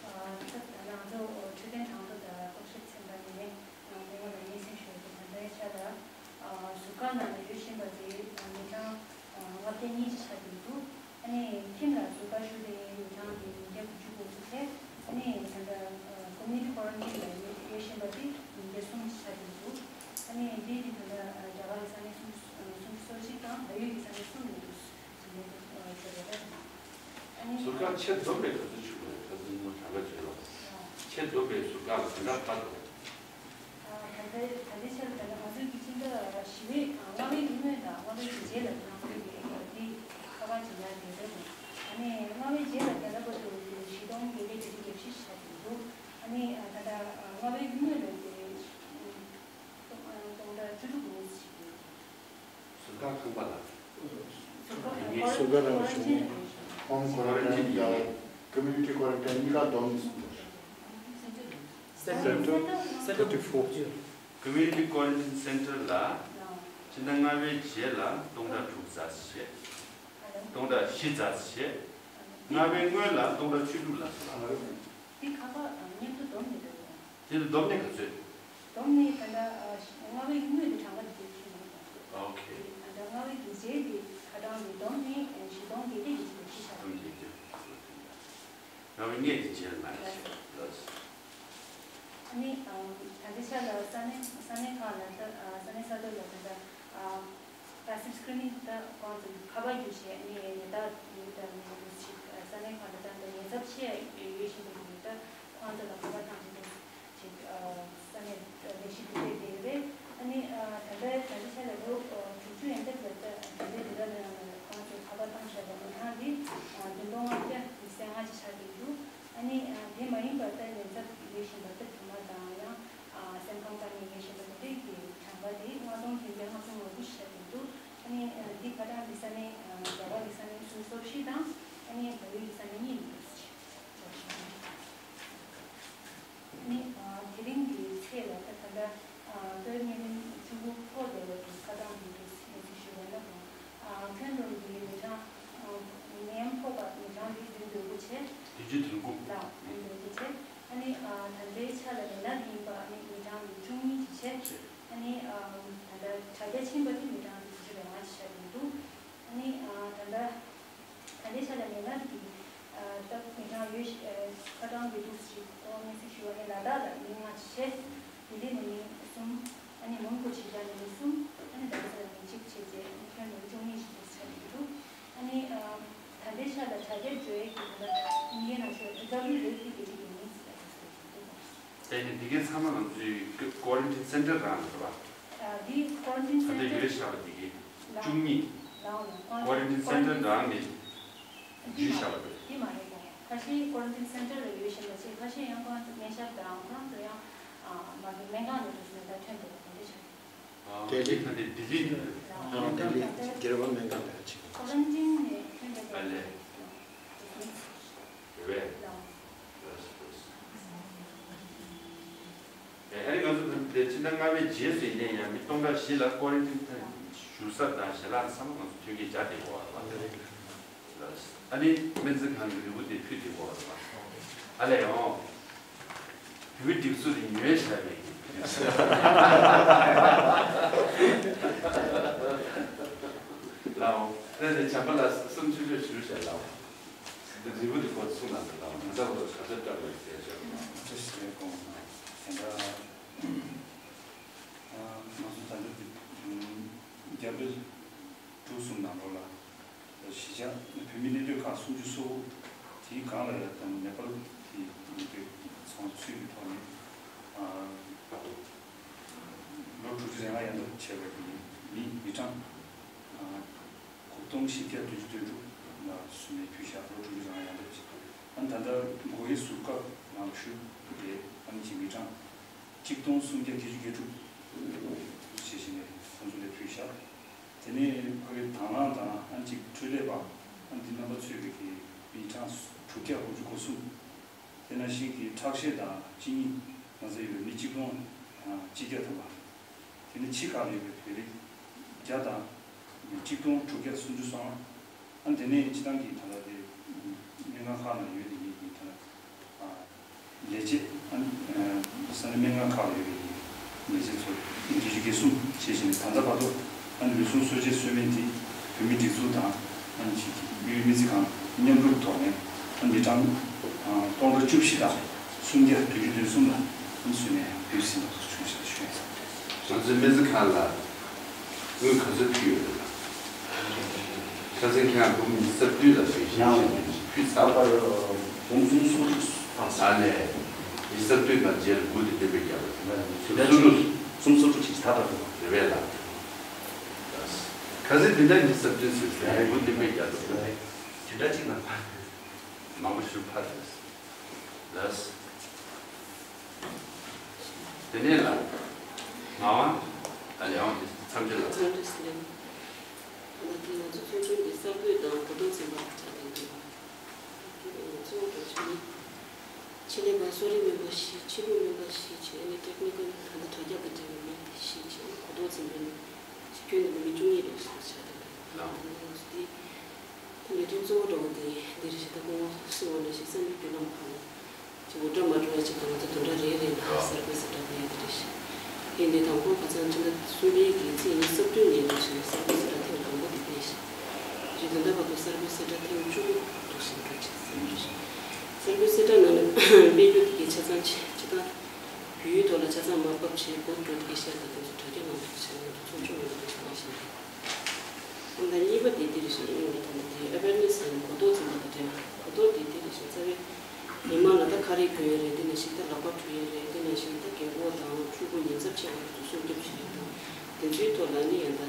ཨ་ད་ལྟ་ང་ཚོ་འཕྲོད་བསྟེན་དྲང་བདེན་དང་རྟོག་ཞིབ་ཚན་པ་ནས་སྐུ་ངོ་ལ་སྙན་སེང་ཞུ་རྒྱུ། ད་ལྟའི་ཆར་ལ་ཟུར་བཀག་ནང་ལ་ཡོད་བཞིན་པ་དེ་མི་གྲངས་ལྔ་བརྒྱ་གཉིས་ཅིག་ཆགས་ཀྱི་འདུག་ཨ་ནི་ཁྱིམ་ལ་ཟུར་བཀག་ཞུ་བའི་མི་གྲངས་དེ་ཉིས་བརྒྱ་དགུ་བཅུ་གོ་དགུ་བྱས། ཨ་ནི་ད་ལྟ་ཨ་ཀོ་མུ་ནི་ཊི་ཀོ་རན་ཊིན་ལ་ཡོད་ཡོད་བཞིན་པ་དེ་ཉིས་བརྒྱ་གསུམ་ཆགས་ཀྱི་འདུག་ཨ་ནི་འདི་ནི་ད་ལྟ་ཨ་རྒྱ་གར་གྱི་ས་གནས་སུམ་ཅུ་ཨ་སུམ་ཅུ་སོ་གཅིག་དང་བལ་ཡུལ་གྱི་ས་གནས་གསུམ་ནས་འདུག་ཨ་ནི་ཨ་ད་ལྟ་ཨ་ནི་ཟུར་བཀག་ཆེད་བསྡོམས་པས་ག་ཚོད་བྱུང་བ་རེད། ད་ཚོད་ངོ་གྲངས་ཀ་བརྗོད་རོགས། ཨ་ཆེད་བསྡོམས་པས་ཟུར་བཀག་ལ་ག་འདྲ་ཁ་ཐོག་ད་ལྟའི་ད་ལྟའི་ཆར་ད་ལྟ་ང་ཚོའི་གི་སྤྱི་ཟླ་བཞི་པའི་ཨ་ལྔ་པའི་གི་སྔོན་དང་ལྔ་པའི་གི་རྗེས་ལ་ང་ཚོའི་གི་ཨ་དེ་ཁ་པར་བྱེད་ཡག་དེ་རེད། ཨ་ནི་ལྔ་པའི་རྗེས་ལ་ད་ལྟ་བར་དུ་གི་བཞི་སྟོང་བརྒྱད་བརྒྱ་བརྒྱད་ཅུ་གྱ་བཞི་ཆགས་ཀྱི་འདུག་ཨ་ནི་ཨ་ད་ལྟ་ཨ་ལྔ་པའི་གི་སྔོན་ལ་དེ་སྟོང་ཨ་སྟོང་ཕྲག་བཅུ་དྲུག་ལོངས་སུ་ཕྱིན་ཡོད། ཟུར་བཀག་ཁང་པ་ལ། ཟུར་བཀག་ཟུར་བཀག་རང་བཞིན། ཧོམ་ཀོ་རན་ཊིན་དང་ཀོ་མུ་ནི་ཊི་ཀོ་རན་ཊིན་གཉིས་ཀ་བསྡོམས་ནས་གསུངས་པ་རེད། Center, center thirty-four. Community Quarantine Center ལ་ཕྱི་ཟླ་ལྔ་པའི་རྗེས་ལ་སྟོང་ཕྲག་དྲུག་ཙམ་བྱས། སྟོང་ཕྲག་བཞི་ཙམ་བྱས། ལྔ་པའི་སྔོན་ལ་སྟོང་ཕྲག་བཅུ་དྲུག་ལ་སོང་བ། འདི་ཁ་པར་དང་མཉམ་དུ་བསྡོམས་ནས་རེད། དེ་ལ་བསྡོམས་ནས་ག་ཚོད། བསྡོམས་ནས་ད་ལྟ་ཨ་ལྔ་པའི་སྔོན་དུ་གྲངས་ཀ་འདི་ཚོ་ཁྱོན་ནས་ཨོ་ཁེ། ད་ལྟ་ལྔ་པའི་གི་རྗེས་ཀྱི་ཁ་གྲངས་འདི་བསྡོམས་ནས་ཨ་བཞི་སྟོང་བརྒྱད་བརྒྱ་ཉི་ཤུ་རྩ་བཞི་ཆགས་ཡོད། ལྔ་པའི་སྔོན་གྱི་རྗེས་ལ་མ་རེད་ཟེར། ལགས། ཨ་ནི་ཨ་ད་ལྟའི་ཆར་ལ་ས་གནས་ས་གནས་ཁག་ལ་ད་ཨ་ས་གནས་ས་ཐོག་ལ་ད་ལྟ་ཨ་passive screening ད་ཁོང་ཚོ་ཁ་པར་བརྒྱུད་བྱས་ཨ་ནི་ཉེན་བརྡ་ཡོད་དམ་མེད་དམ་ཅིག་ས་གནས་ཁག་ལ་ད་ལྟ་ཉེན་ཚབས་ཆེ་ཡོད་བཞིན་པ་ཞིག་ད་ཁོང་ཚོ་ལ་ཁ་པར་བཏང་བྱས་ད་ཅིག་ས་གནས་ལས་གཞི་འདུ་འཛོམས་དེ་རེད། ཨ་ནི་ད་ལྟ་ད་ལྟའི་ཆར་ལ་ལོ་དྲུག་ཅུ་ཡན་ཆད་ལ་ད་ད་ལྟའི་དུས་རབས་ནང་ལ་ཁོང་ཚོས་ཁ་པར་བཏང་བཞག་པ་མི་གྲངས་འདི་བདུན་སྟོང་ལྔ་བརྒྱ་ཉི་ཤུ་རྩ་ལྔ་ཅིག་ཆགས་ཀྱི་འདུག་ཨ་ནི་དེ་མ་ཡིན་པར་ད་ཉེན་ཚབས་ཡོད་བཞིན་པ་ད་གྲིབ་མ་དང་ཡང་སེམས་ཁམས་དཀའ་ངལ་ཡོད་བཞིན་པ་དེ་འདྲའི་གི་གྲངས་ཀ་དེ་ལྔ་སྟོང་བདུན་བརྒྱ་ལྔ་བཅུ་ང་དགུ་ཞིག་ཆགས་ཀྱི་འདུག་ཨ་ནི་འདི་ཁ་གྲངས་འདི་ས་གནས་རྒྱ་གར་གྱི་ས་གནས་སུམ་ཅུ་སོ་བཞི་དང་ཨ་ནི་བལ་ཡུལ་གྱི་ས་གནས་གཉིས་ནས་འདུག་ཨ་ནི་དེ་རིང་གི་ཚེས་ལ་ད་ད་ལྟ་བོད་བརྙན་འཕྲིན་ཕྲུ་གུ་ཕོ་སྡེ་བ་གི་ཁ་གྲངས་འདི་འདུག་གནས་ཚུལ་ཞུས་པ་ན་ཁྱོན་བསྡོམས་ཀྱི་མི་གྲངས་ ནད་ཡམས་ཕོག་པ་མི་གྲངས་རིགས་བདུན་འབོད་སྐུལ་བྱས། བདུན་ཅུ་དོན་དགུ། ལགས། བདུན་འབོད་སྐུལ་བྱས། ཨ་ནི་ཨ་ད་ལྟའི་ཆ་ལ་ལས་ན་དེ་ཡིན་པ་ཨ་ནི་མི་གྲངས་རིགས་བཅུ་གཉིས་ཅིག་བྱས། བྱས། ཨ་ནི་ཨ་ད་ལྟ་དྲག་སྐྱེད་ཕྱིན་པ་དེ་མི་གྲངས་རིགས་བཞི་བཅུ་ཞེ་ལྔ་ཅིག་ཆགས་ཡོད་འདུག་ཨ་ནི་ཨ་ད་ལྟ་ད་ལྟའི་ཆ་ལ་ལས་ན་དེ་ཨ་ད་མི་གྲངས་ཡོད་ཤ་ཨ་ཁ་གྲངས་ཡོད་འདུག་ཅིག་ཁོང་སྙན་སེང་ཞུས་པ་ནི་ལ་དྭགས་ལ་མི་ལྔ་ཅིག་བྱས། ལྡི་ལི་ནས་མི་གསུམ། ཨ་ནི་མོན་གྷོ་ཕྱི་རྒྱལ་ནས་མི་གསུམ། ཨ་ནི་རྡ་ས་ལ་མི་གཅིག་བྱས་རྗེས་ཨ་ནི་ཁྱོན་བསྡོམས་བཅུ་གཉིས་ཤིག་འདུག་ཆགས་ཡོད་འདུག་ཨ་ནི་ཨ་ད་ལྟའི་ཆ་ལ་དྲག་སྐྱེད་འགྲོ་ཡས་ཀྱི་དེ་ལ་ཉིན་འགའི་ནང་ཤོར་ཨ་ཛ་རུ་རེད་དེ་དེ་རིགས་ཡོད་མིན་ཟེར་ཡ་དེ་ཚོ་ཡོད་འདུག་ག་དེ་ནི་འདི་གའི་ཚང་མ་ང་ཚོའི་ཀོ་རན་ཊིན་སེན་ཊར་རང་རེད་པ། ཨ་འདི་ཀོ་རན་ཊིན་ད་ལྟ་སེན་ཊར་ཡོད་བཞག་པ་འདི་གའི་ལགས། བཅུ་གཉིས། ལགས་ལགས། ཀོ་རན་ཊིན་སེན་ཊར་རང་ནས་འདི་མ་བརྒྱུད་བཞག་པ་རེད། འདི་མ་རེད་ད། ཁ་ཤས་ཀོ་རན་ཊིན་སེན་ཊར་ལ་ཡོད་བཞིན་པ་བྱས། ཁ་ཤས་ཡང་ཁོ་རང་ཚོ་སྨན་ཞབས་དང་ཁོ་རང་ཚོ་ཡང་ཨ་མ་གི་སྨན་ཁང་ནས་འགྲོ་བཞིན་པ་ད་ཐོན་འདུག་ག་དེ་འདྲ་ཆགས་ཡོད། ལྡི་ལི། ལྡི་ལི་ནས། ལྡི་ལི་རྒྱལ་བ་སྨན་ཁང་དེ་ལ་ཕྱིན། ཀོ་རན་ཊིན་ནས་ཐོན་པའི་ཨ་ལས། རེད་པས། ལགས། ལགས་སོ། ཨེ་ཨ་ནི་ང་ཚོ་དེ་ཕྱི་ཟླ་ལྔ་པའི་རྗེས་སུ་ཡིན་ནའི་ཡང་མི་སྟོང་ཕྲག་བཞི་ལ་ཀོ་རན་ཊིན་བཞུགས་ས་དང་ཞལ་ལག་ཚང་མ་ང་ཚོ་ཐོན་སྐྱེད་བྱ་བསྡད་ཡོད་རེད་པ། ཨ་ནི་སྨན་རྩིས་ཁང་གི་ལུས་པོ་དེ་ཕུད་དེ་འོག་ལ། ཨ་ལས་ཡོང་། བོད་སྒྲིག་འཛུགས་དེ་ཉོས་བཞག་པའི་སྒྲིག་འཛུགས། ལའོ། ད་ནི་བྱམས་པ་ལ་གསུང་ཆོས་ཆོས་ཞུ་བྱས་ལའོ། འདི་རིལ་བུ་དེ་ཁོ་ཚུགས་ན་འདི་ལའོ། མི་ཚ་བོ་ག་ཚོད་བཀྲ་བའི་རྒྱལ་ཆོག་ལའོ། ཅི་ཞིག་དགོངས་ན་དེ་འདྲ། ང་ཚོ་ད་ལྟ་འདི་རྒྱ་བལ་འབྲུག་གསུམ་ནང་ལོགས་ལ། གཞིས་ཆགས་བོད་མིའི་གནས་སྡོད་ཁག་སུམ་ཅུ་སོ་དགུ། དེའི་སྒང་ལ་ཡང་ནེ་པཱལ་གྱི་གནས་སྡོད་ཚང་ཚུད་པའི་ཐོག་ནས། ལོ་དྲུག་ཅུ་རེ་ལྔ་ཡན་འདབ་བྱས་པའི་མི་མི་གྲངས་དགུ་སྟོང་བཞི་བརྒྱ་བདུན་ཅུ་དོན་དྲུག་ལ་བཟོ་ལས་ཕུལ་བཞག་ལོ་དྲུག་ཅུ་རེ་ལྔ་ཡན་འདབ་བྱས། ཨ་ནི་ད་ལྟ་འགོ་དབྱེ་ཟུར་བཀག་ནང་ལ་ཞུགས་པའི་ཨ་ནི་གཅིག་མི་གྲངས་གཅིག་སྟོང་སུམ་བརྒྱ་བརྒྱད་ཅུ་གྱ་དྲུག་བྱས་བཞིན་ནས་ཁོང་ཚོ་ལ་ཕུལ་བཞག་དེ་ནས་ཕ་གི་དང་བླངས་དང་ཨ་ནི་གཅིག་འཕྲོད་ལས་པ་ཨ་ནི་འདི་རྣམ་པ་ཚོས་ཀྱི་མི་གྲངས་དྲུག་བརྒྱ་དགུ་བཅུ་གོ་གསུམ། དེ་ནང་བཞིན་གྱི་ཁྲག་ཤེད་དང་གཅིན་སྙི་ན་ཚ་ཡོད་པའི་མི་གཅིག་སྟོང་གཅིག་བརྒྱ་ཐམ་པ། དེ་ནས་ཕྱི་ཁག་ལ་ཡོད་པའི་བོད་རིགས་བརྒྱ་དང་གཅིག་སྟོང་དྲུག་བརྒྱ་སུམ་ཅུ་སོ་ལྔ། ཨ་དེ་ནས་སྤྱི་བཏང་གི་ད་ལྟ་དེ་སྨན་ཁང་ཁག་ནང་ཡོད་དེ་ཉིད་ཀྱི་ད་ལྟ་ལས་བྱེད་ཨ་ས་གནས་སྨན་ཁང་ཁག་ལ་ཡོད་པའི་ལས་བྱེད་ཚོ་བརྒྱད་ཅུ་གྱ་གསུམ་བྱས་ཤིང་ད་ལྟ་བར་དུ་ཨ་ནི་ལུས་ཟུངས་གསོ་དཔྱད་གསོལ་སྨན་དེ་བོད་མིའི་སྒྲིག་འཛུགས་དང་ཨ་ནི་ཅིག་དབུས་སྨན་རྩིས་ཁང་མཉམ་རུབ་ཐོག་ནས་ཨ་ནི་མི་གྲངས་སྟོང་ཕྲག་བཅུ་བཞི་དང་སུམ་བརྒྱ་བདུན་ཅུ་དོན་གསུམ་ལ་ཨ་ནི་བཟོས་ནས་ཕུལ་ཟིན་པ་སོགས་བྱུང་ཞེས་ཞུ་ཡ། ང་ཚོའི་སྨན་རྩིས་ཁང་ལ་དངུལ་ག་ཚོད་ཕུལ་ཡོད་རེད་ལགས། ཁ་སང་ཁྱེད་རང་འབུམ་ཉི་ཤུ་རྩ་བདུན་ལ་ཕུལ་ཞེས་བཤད་དེ་ཕུལ་ཚར་བ་རེད། འབུམ་གསུམ་སོ་དྲུག་ཕངས་སོང་། ཨ་ལས། ཉི་ཤུ་རྩ་བདུན་དང་རྗེས་ལ་འབུམ་དེ་བདུན་པའི་རྒྱབ་ལ། སོ་དྲུག་གསུམ་སོ་དྲུག་ཅིག་ད་ལྟ་འདུག་རེད་པས་ལགས། ཁ་སང་དེ་འདྲ་ཉི་ཤུ་རྩ་བདུན་ཟེར་ཟེར་འབུམ་བདུན་པའི་རྒྱབ་ལ། དེ་འདྲ་ཅིག་ན་མང་པོ་ཞིག་ཕར་ལས། དེ་ནས་ལ། ངག་དབང་། ཨ་ལས་དབང་འདི་མཚམས་སྦྱོར་ལ། མཚམས་སྦྱོར་ཟེར། ད་ལྟ་ང་ཚོ་ཚོགས་ཆུང་གི་གསར་འགོད་དང་གོ་རྟོགས་འཛིན་པ་ཆགས་བསྡད་འདུག་ང་ཚོ་འགོ་ཁྲིད་ནི། ཆེད་ལས་པ་གསོ་རིག་སྨན་པ་བཞི། ཕྱི་ལུགས་སྨན་པ་བཞི་བྱས་ནས་ཊེག་ནི་ཀལ་ད་ལྟ་དྲ་རྒྱ་དང་འབྲེལ་བའི་མི་དེ་བཞི་བྱས་ནས་གོ་རྟོགས་འཛིན་པའི་མི་གཅིག་ཁྱོན་ནས་མི་བཅུ་གཉིས་ལས་སུ་ཆགས་བསྡད་འདུག་ལགས། ད་ལྟ་ང་ཚོ་འདི། ད་ལས་དོན་གཙོ་བོ་འདྲ་བོ་དེ་འདི་རེད་ཤག་ད་སྐུ་ངོ་སྲིད་དབང་འདྲ་ཞིག་བསམ་པའི་བརྒྱུད་ལམ་ཁག་ལ་ཅིག་འུར་སྒྲ་མ་འགྲོ་བ་ཅིག་དང་ང་ཚོ་བདུན་ཕྲག་རེ་རེ་ལ་གསར་འགོད་གསལ་བསྒྲགས་སྤེལ་ཡ་དེ་རེད་ཤག་དེ་འདི་དང་པོ་ཁ་སང་ཕྱི་ཟླ་གསུམ་པའི་གི་ཚེས་ཉི་ཤུ་རྩ་བདུན་ཉིན་འདྲ་ཞིག་ལ་གསར་འགོད་གསལ་བསྒྲགས་ཐེངས་དང་པོ་དེ་སྤེལ་ཤག་རྗེས་ད་ལྟ་བར་དུ་གསར་འགོད་གསལ་བསྒྲགས་ཐེངས་བཅུ་དགུ་འདྲ་ཞིག་འདྲ་ཅིག་གསལ་བསྒྲགས་ཤག་གསར་འགོད་གསལ་བསྒྲགས་ནང་ལ་སྤེལ་རྒྱུ་དེ་གི་ཆ་ཚང་ཆེ་ཆེ་ད། བོད་ཡིག་ཐོག་ལ་ཆ་ཚང་མར་ཕབ་བྱས་འགོ་འགྲོ་དེ་གའི་ཤར་དང་དེ་ཚོ་དྲ་རྒྱ་ནང་དུ་བྱས་ནས་ཚོགས་ཆུང་ཡོད་པ་དེ་གང་ཞིག་རེད། ཨ་ད་གཉིས་པ་དེ་དེ་རེད་ཤག་ཨ་ནི་ད་ལྟ་དེ་ཨ་ཝེར་ནེ་སི་ཟེར་ནས་གོ་རྟོགས་འཛིན་པ་དང་འབྲེལ་བ། གོ་རྟོགས་དེ་དེ་རེད་ཤག་རྩ་བའི་མི་མང་ལ་ད་ཁ་རས་གྱོན་ཡས་རེད། དེ་ནང་བཞིན་ད་ལག་པ་འཁྲུ་ཡས་རེད། དེ་ནང་བཞིན་ད་རྒན་གོག་དང་ཕྲུ་གུ་ཉེན་ཚབས་ཆེ་བ་དེ་ཚོ་སྲུང་སྐྱོབ་བྱེད་ཡས་དང་དེ་ཚོའི་ཐོག་ལ་ནི་ཡང་ད་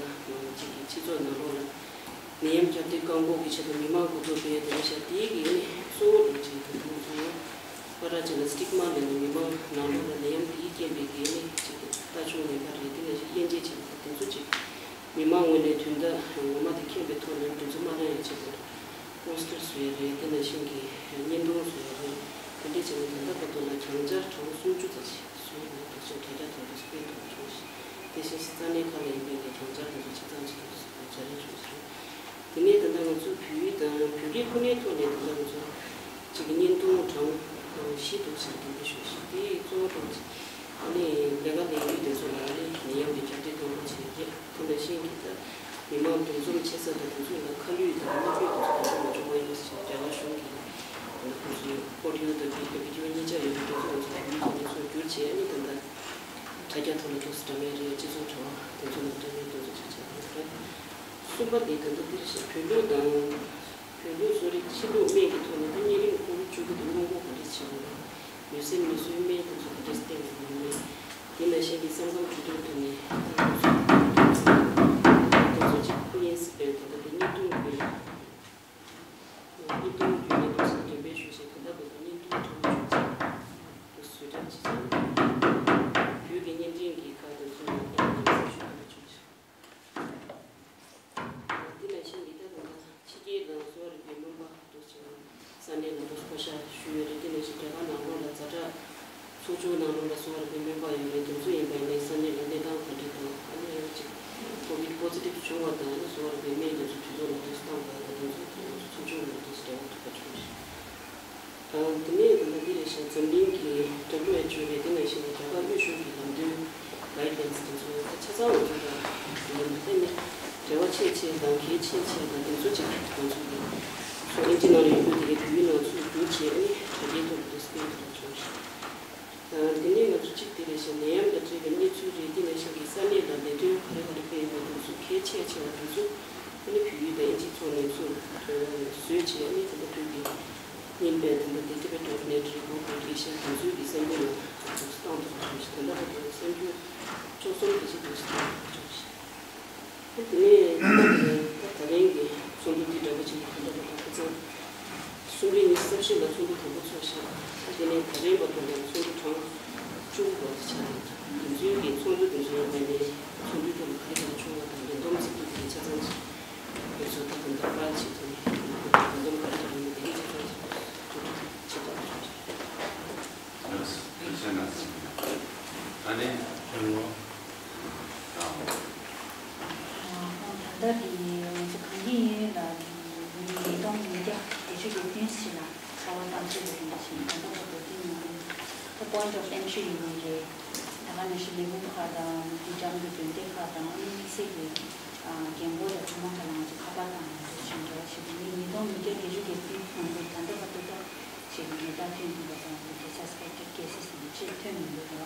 གཅིག་གི་སྤྱི་ཚོགས་ནང་ལོགས་ལ། ནད་ཡམས་ཁྱབ་གདལ་བཀག་འགོག་གི་ཆེད་དུ་མི་མང་འགོ་འཛུགས་སྤེལ་ཡ་དེ་རེད་ཤག་དེའི་གི་ནི་གཙོ་བོ་དེ་ཅིག་དང་དེ་ཚོ་ཡང་ཕར་ཅིག་ལ་སི་ཊིག་མ་ལབ་ནས་མི་མང་ནང་ལོགས་ལ་ནད་ཡམས་དེའི་རྐྱེན་པས་གི་ནི་ཅིག་ལྟ་སྐྱོང་ནན་པ་རེད། དེ་ནང་བཞིན་དབྱེ་འབྱེད་བྱེད་པ་དེ་ཚོ་ཅིག་མི་མང་ངོས་ནས་དོན་དག་ངོ་མ་དེ་མཁྱེན་པའི་ཐོག་ནས་འདི་ཚོ་མ་གཏོང་ཡ་ཆེད་དུ་པོ་སི་ཊར་བཟོ་ཡ་རེད། དེ་ནང་བཞིན་གི་བརྙན་ཐུང་བཟོ་ཡ་རེད། དེ་འདྲས་བྱས་ནས་ད་ལྟ་བར་དུ་ལ་གྱང་ལྗར་གྲངས་སུམ་ཅུ་ཙམ་ཞིག་བཟོས་ནས་འདུག་ཅེས་དྲ་རྒྱ་ཐོག་ཏུ་སྤེལ་ཐུབ་པ་བྱུང་ཞིང་། དེ་བཞིན་ས་གནས་ཁག་ལ་ཡིན་པའི་གི་གྱང་ལྗར་དེ་ཚོ་ཆ་ཚང་ཅིག་ཏུ་སྦྱར་ཡ་བྱུང་ཞིང་། དེ་ནས་ད་ལྟ་ང་ཚོ་བོད་ཡིག་དང་ ཐོག་ནས་ཐོག་ནས་དེ་འདྲ་ང་ཚོ་གཅིག་གི་བརྙན་ཐུང་གྲངས་བཞི་འདུག་ཟེར་དེ་འདྲ་ཞུ་ཞིག་དེ་གཙོ་བོ་གྲངས་ཅིག་ཨ་ནི་ལས་ཀ་ལས་ཡུལ་དེ་ཚོ་ལ་ཨ་ནི་ནད་ཡམས་ཀྱི་བསྐྱར་ཟློས་གཏོང་རོགས་བྱས་རྗེས་དེ་འདྲ་ཤེས་ཀྱི་ད་མི་མང་འདུ་འཛོམས་ཆེ་ས་དང་དེ་ཚོ་ལ་ཁ་བསླུས་དང་མ་བསླུས་དེ་ཚོ་ག་ཚོད་མ་བྱུང་བ་ཡོད་ཟེར་རྒྱ་གར་གཞུང་གི་ཁོང་ཚོའི་ཨོ་ཌི་ཡོ་དང་བི་ཌི་ཡོ་གཉིས་ཆ་ཡོད་པའི་དེ་ཚོ་ང་ཚོ་བོད་ཡིག་ཐོག་ནས་ཚུར་བསྒྱུར་བྱས་ཨ་ནི་ད་ལྟ་དྲ་རྒྱ་ཐོག་ལ་འདུག་སེ་འདྲ་མེད་རེད། སྤྱི་ཚོགས་དྲ་བ་དེ་ཚོ་ལ་འདྲ་མེད་དེ་ཚོ་ཆ་ཆ་དང་རེད། གསུམ་པ་དེ་ད་ལྟ་འདིར་བཞིན་བོད་ལུགས་དང་བོད་ལུགས་གསོ་རིག་ཕྱི་ལུགས་སྨན་གྱི་ཐོག་ནས་ད་གཉན་རིམས་ཁོང་ཁྲོ་བཅུ་དགུ་དེ་སྔོན་འགོག་ག་འདྲས་བྱེད་དགོས་རེད། མྱོས་སེམས་མྱོས་སོའི་སྨན་དེ་ཚོ་ག་འདྲས་བསྟེན་དགོས་རེད། དེ་ནང་བཞིན་གྱི་སེམས་ཁམས་འགྱུར་ལྡོག་ཐོག་ནས་ད་ང་ཚོ་དེ་ཚོ་གཅིག་ཁུ་ཡན་སི་པའི་ད་ལྟ་དེ་གཉིས་སྟོང་དགུ། ཉིས་སྟོང་བརྒྱད་ནས་ཏོག་ཙམ་འགྲེམས་སྤེལ་ཞུས་ཤིང་། ད་ལྟ་བར་དུ་བརྙན་ཐུང་གྲངས་བཅུ་གཅིག་ཏུ་བཟོས་གྲབས་བྱས་ཤིང་། བོད་ཀྱི་བརྙན་འཕྲིན་གྱི་ཁག་དང་ཚོགས་པ་ཁག་ལ་རྒྱབ་སྐྱོར་ཞུ་བ་བྱུང་ཞིང་། འདི་ནང་བཞིན་གྱི་ད་ལྟ་ཕྱི་རྒྱལ་ནང་གསོ་བ་རིག་པའི་སྨན་པ་འདུག་ཅིང་། ས་གནས་ལ་འདུག་བསྐོ་བཞག་ཞུས་ཡོད་རེད། དེ་ནང་བཞིན་རྒྱ་གར་ནང་ལོགས་ལ་ཛ་དྲག་ཚོགས་ཆུང་ནང་ལོགས་ལ་གསོ་བ་རིག་པའི་སྨན་པ་ཡོད་རེད། དེ་ཚོ་ཡིན་པ་ཡིན་ནའི་ས་གནས་ལ་གནས་སྟངས་ག་འདྲ་འདུག་ཨ་ནི་ཡང་གཅིག་ཀོ་བིད་པོ་ཟི་ཊིབ་བྱུང་བ་དང་ཨ་ནི་གསོ་བ་རིག་པའི་སྨན་དེ་ཚོ་དུས་ཐོག་ལ་འདུག་བཏང་བ་དང་དེ་ཚོ་ཚོགས་ཆུང་ནང་འདུག་འབྲེལ་བ་ཐུབ་པ་བྱུང་ཞིང་། དེ་ནས་ད་ལྟ་འདི་རེད་ཤག་འཛམ་གླིང་གི་ཌབ་ལིའུ་ཨེཆ་ཨོ་རེད། དེ་ནང་བཞིན་གྱི་རྒྱ་གར་དབུས་གཞུང་གི་ལམ་སྟོན་གྷའིཌ་ལའིན་སི་དེ་ཚོ་ད་ཆ་ཚང་ང་ཚོ་ད་འདི་ལ་མ་བལྟས་ནས་འབྲེལ་བ་ཆེ་ཆེ་དང་གལ་ཆེ་ཆེ་དང་དེ་ཚོ་ཅིག་ང་ཚོ་གི་ཚོ་ཨིན་ཇི་ནང་ལ་ཡོད་རྒྱུ་དེ་གའི་བོད་ཡིག་ནང་ཚུར་བསྒྱུར་བྱས་ཨ་ནི་དྲ་རྒྱའི་ཐོག་ལ་དེ་སྤེལ་ཐུབ་པ་བྱུང་ཞིང་། དེ་ནས་ང་ཚོ་གཅིག་དེ་ལས་ཤིང་ནད་ཡམས་དང་འབྲེལ་བའི་གནས་ཚུལ་རེད། དེ་ནང་བཞིན་གྱི་ས་གནས་ལ་ལས་དོན་ག་རེ་ག་རེ་སྤེལ་ཡོད་པ་དེ་ཚོ་གལ་ཆེ་ཆེ་བ་དེ་ཚོ་ཨ་ནི་བོད་ཡིག་དང་ཨིན་ཇིའི་ཐོག་ནས་ཚུར་བཟོས་བྱས་ཨ་ནི་ད་ལྟ་བོད་ཀྱི་རྙིང་པའི་ད་ལྟ་དེ་ཊི་བེ་ཊོ་ནེ་ཊི་རི་པོ་པུ་ལི་ཀེ་ཤན་དེ་ཚོའི་གི་གསར་འགྱུར་ལ་ཚུར་བཏང་ཐུབ་པ་བྱུང་ཞིང་། ད་ལྟ་བར་དུ་གསར་འགྱུར་བཅུ་གསུམ་དེ་ཅིག་དེ་ཅིག་བཏང་ཐུབ་པ་བྱུང་ཞིང་། དེ་ནས་ད་ད་རིང་གི་ཚོགས་འདུ་འདི་འདྲ་པོ་ཅིག་ལ་ད་ལྟ་བར་དུ་ཁ་སང་གསུམ་རེ་ཉི་ཤུ་རྩ་བཞི་ལ་ཚོགས་འདུ་དང་པོ་ཚོགས་ཤག་ཨ་དེ་ནས་ད་རིང་བར་དུ་ལ་ཚོགས་འདུ་གྲངས་བཅུ་དགུ་བར་དུ་ཆགས་ཡོད། དེ་ཚོའི་གི་ཚོགས་འདུ་དེ་ཚོའི་ནང་ནས་ཚོགས་འདུའི་ཐོག་ལ་ག་རེ་ག་རེ་བྱུང་བ་དང་། འགྲན་བསྡོམས་ཚིག་ཐོ་དེ་ཆ་ཚང་ཅིག་དེ་ཚོ་ད་དུང་ད་ཕར་ཕྱིན་ཐོག་ནས་འགྲན་བསྡོམས་ག་རེ་ག་རེ་ཡོད་མེད་དེ་གི་ཆ་ཚང་ཅིག་ཚོགས་འདུ་ཆེད་ཐོག་ལ་ཚོགས་ཤག་ཨ་ནི། ད་ལྟ་དེ་ང་ཚོ་གངས་སྐྱིད་གཡས་གཡོན་ལ་དེ་མི་རིགས་ཉིས་སྟོང་ཉིས་བརྒྱ་བརྒྱད་ཅུ་གྱ་བདུན་ཞིག་ལ་ཁ་པར་བཏང་ཆེད་དུ་དེ་འདྲ་ཞིག་ད་ལྟ་བར་དུ་དེ་ནང་ད་point of entry ཡིན་ནི་རེད། ད་ག་ནང་བཞིན་ལས་ཁུངས་ཁག་དང་དེ་འགྲམ་གྱི་དོན་ལྡན་ཁག་དང་ཨ་ནི་དམིགས་བསལ་གྱི་རྒན་རྒོན་དང་ཐུན་མོང་ཁག་ལ་ང་ཚོ་ཁ་པར་བཏང་ནས་འདུག་ཞིང་འབྲེལ་བ་བྱེད་དུས་མི་ཉིས་སྟོང་ཉིས་བརྒྱ་བརྒྱད་ཅུ་གྱ་བདུན་ནང་དུ་ད་ལྟ་བར་དུ་ད་ཅིག་ཉེན་བརྡ་ཐོན་ཐུབ་པ་དང་དེ་ཆ་སི་ཕེག་ཊེཌ་ཀེ་སི་ཟེར་ནས་ཅིག་ཐོན་མི་འདུག་ད།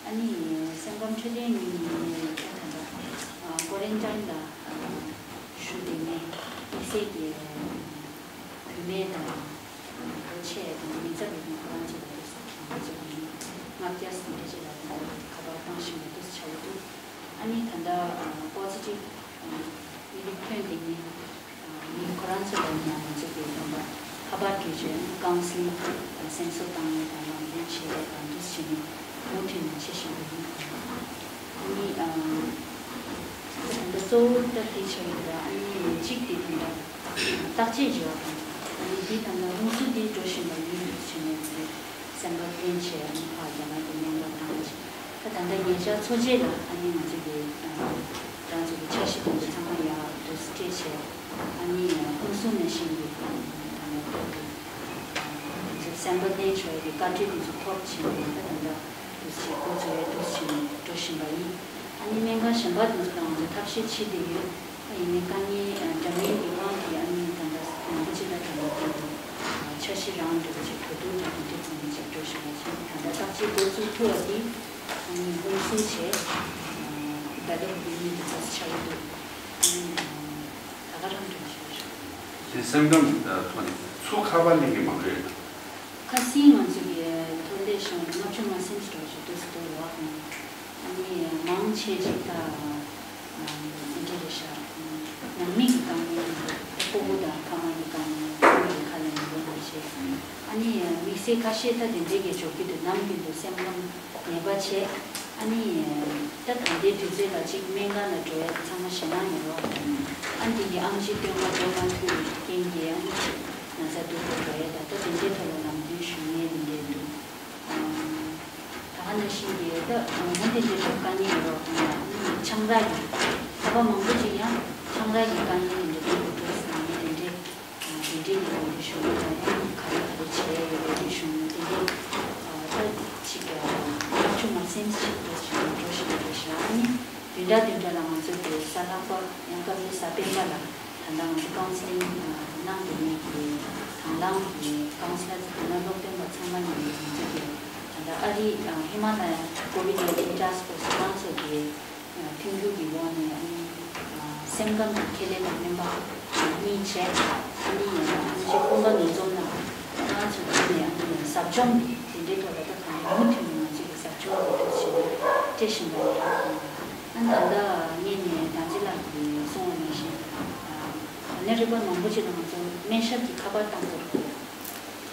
ཨ་ནི་སེམས་ཁམས་འཕྲོད་བསྟེན་གཉིས་ནི་ད་ད་ལྟ་ཀོ་རན་ཊིན་ལ་བཞུགས་བསྡད་མཁན་དམིགས་བསལ་གྱི་བུད་མེད་དང་ལོ་ཆེ་དང་མི་ཚབ་ཡོད་མཁན་ཁོ་རང་ཚོ་ལ་དུས་སུ་ང་ཚོ་གི་ལྔ་བརྒྱ་ཟིན་རེ་ཅིག་ལ་ད་ལྟ་ཁ་པར་བཏང་བཞིན་པ་དུས་སུ་ཆགས་ཡོད་འདུག་ཨ་ནི་ད་ལྟ་པོ་ཟི་ཊིབ་མི་རིགས་ཐོན་བསྡད་མཁན་མི་ཁོ་རང་ཚོ་ལ་ཡིན་ན་ང་ཚོ་གི་རྣམ་པ་ཁ་པར་བརྒྱུད་བྱས་ཀའུན་སི་ལིང་དང་སེམས་གསོ་བཏང་ཡས་དང་ལམ་སྟོན་བྱེད་ཡས་དང་འདུག་སེ་བྱས་ནས་མུ་མཐུད་ནས་བྱེད་བཞིན་པ་ཡིན། ཨ་ནི་ད་ལྟ་གཙོ་བོ་ད་དེ་ཆགས་ཡོད་ར། ཨ་ནི་གཅིག་དེ་དེ་འདྲ་བརྟག་དཔྱད་བྱེད་པ་དང་། ཨ་ནི་དེ་ད་ལྟ་ཧུན་སུར་དེ་འགྲོ་བཞིན་པ་ཡིན་འདུག་སེ་བྱས་ནས་དེ་སེམས་པ་བརྟན་བྱས་ཨ་ནི་ཕར་རྒྱ་ནག་གི་སྨན་པ་དང་། ད་ད་ལྟ་ཉེ་ཆར་འཚོ་བྱེད་ལ་ཨ་ནི་ང་ཚོ་གི་རང་ཚོ་གི་འཆར་གཞི་དེ་ཚོ་ཚང་མ་ཡག་ཏུ་སྤྲད་བྱས། ཨ་ནི་ཧུན་སུར་ནས་བཞིན་གི་ད་ལྟ་ཐོག་གི་ང་ཚོ་སེམས་པ་བརྟན་ཆོག་ཡ་གི་བཀའ་འཁྲོལ་དེ་ཚོ་ཐོབ་བྱས་ནས་ད་ད་ལྟ་དུས་ཚོད་འགོ་ཚུགས་ཡ་དུས་ཕྱིན་འགྲོ་བཞིན་པ་ཡིན། ཨ་ནི་སྨན་ཁང་གཞན་པ་དེ་ཚོ་དང་ང་ཚོ་ཐབས་ཤེས་བྱེད་བསྡད་ཡོད། ཨ་ཡིན་ནའི་དཀའ་ངལ་འདྲ་མིན་གྱི་དབང་གིས་ཨ་ནི་ད་ལྟ་མང་པོ་ཅིག་ལ་ད་ལྟ་དེ་འཆར་གཞི་རང་འགྲོ་བ་ཅིག་གོ་བསྡུར་དང་དེ་འདྲའི་ཚོགས་འདུ་ཅིག་འགྲོ་བཞིན་པ་ཞིག་ད་ལྟ་བརྟག་དཔྱད་འགོ་ཚུགས་ཐུབ་པ་དེ་ཨ་ནི་ཧུན་སུར་བྱས་ད་ལྟ་བོད་མི་དེ་ཚོ་ཆགས་ཀྱི་འདུག་ཨ་ནི་ད་ག་རང་འགྲོ་བཞིན་པ་ཞིག་དེ་སེམས་ཁམས་ཐོག་ནས་ཚུར་ཁ་པར་གླེང་གི་མང་པོ་ཡོད་ན། ཁ་སང་ང་ཚོ་གི་ཐོ་ལེ་ཤང་ལྔ་བཅུ་ང་གསུམ་ཞིག་འགྲོ་བཞིན་འདུག་ཟེར་འདུག་ལོ་ཨ་ནི་མང་ཆེ་ཅིག་ད། འདི་འདྲ་རེད་ཤག་ནང་མི་གི་དཀའ་ངལ་ཡིན་འདུག་ད་སྤོ་བོ་དང་ཕ་མ་གི་དཀའ་ངལ་ཁོང་གི་ཁ་ལ་ཡིན་འདུག་མི་ཤེས། ཨ་ནི་དམིགས་བསལ་ཁ་ཤས་ད་དེ་འདྲའི་གི་འཇོག་གི་འདུག་ནམ་རྒྱུན་དུ་སེམས་ཁམས་ངེས་པ་བྱས། ཨ་ནི་ད་ད་ལྟའི་དུས་ཚོད་ལ་ཅིག་སྨན་ཁང་ལ་འགྲོ་ཡ་དེ་ཚང་མ་ཞེད་སྣང་ཡོད་རོགས། ཨ་འདི་གི་ཨེམ་ཆི་སྟོན་པ་འགྲོ་མ་ཐུབ་པའི་རྐྱེན་གྱིས་ཨ་ནི་ཅིག་ན་ཚ་སྡུག་པོ་འགྲོ་ཡ་ད་ད་དེ་འདྲའི་ཐོག་ལ་ལམ་སྟོན་ཞུ་མཁན་དེ་འདྲའི་འདུག་ད་ག་ནང་བཞིན་གྱི་ད་ངོ་དེ་འདྲའི་དཀའ་ངལ་ཡོད་རོགས་ཡང་ཆང་རག་གི་ཁ་པར་མང་པོ་ཅིག་ཡང་ཆང་རག་གི་དཀའ་ངལ་དེ་འདྲ་དེ་འགོ་འགྲོ་ཟེར་ནས་དེ་འདྲའི་དེ་འདྲའི་ ཞུ་ཡིག་དང་ཡང་ག་རེ་ག་རེ་བྱས་ཡོད་རེད་ཞུ་ན་དེ་འདྲའི་ད་ཅིག་ཐག་ཆོད་མ་ཟིན་ཅིག་ཏུ་ཞིག་འགྲོ་བཞིན་པ་རེད་ཤག་ཨ་ནི་བདུན་ཕྲག་བདུན་ཕྲག་ལ་ང་ཚོ་གི་གཟའ་ལྷག་པ་ཡང་སྐབས་རེ་གཟའ་སྤེན་པ་ལ་ད་ལྟ་ང་ཚོ་ཀའུན་སི་ལིང་གནང་བསྡད་མཁན་གྱི་དང་བླངས་ཀྱི་ཀའུན་སི་ལར་དེ་ན་སློབ་སྟོན་པ་ཚང་མ་ནས་ང་ཚོ་གི་ད་ལྟ་ཨ་རི་ཧི་མ་ལ་ཡ་ཀོ་ཝིད་ནའིན་ཊིན་ཊཱསྐ་ཕོར་སི་ཁོ་རང་ཚོ་གི་མཐུན་འགྱུར་གྱི་འོག་ནས་ཨ་ནི་སེམས་ཁམས་ཀྱི་ཁེ་ལས་དང་སྨན་པ་གཉིས་བྱས། ཨ་ནི་ཡང་ཐམས་ཅད་ཀུན་དགའ་ཉེ་འཛོམས་ནང་ང་ཚོ་ཁྱོན་ནས་ཨ་ནི་ཟབ་སྦྱོང་དེ་འདྲའི་ཐོག་ལ་ད་གང་མུ་མཐུད་ནས་ང་ཚོས་ཀྱི་ཟབ་སྦྱོང་ལ་འདུག་ཞེས་སྤྲད་བཞིན་པ་རེད། ཨ་ནི་ད་ལྟ་ངས་ནས་ད་ཅི་ལགས་ཀྱིས་གསུངས་པ་ནང་བཞིན་ད་ནི་རིག་པ་མང་པོ་ཅིག་ལ་ང་ཚོ་སྨན་ཞབས་ཀྱི་ཁ་པར་བཏང་དགོས།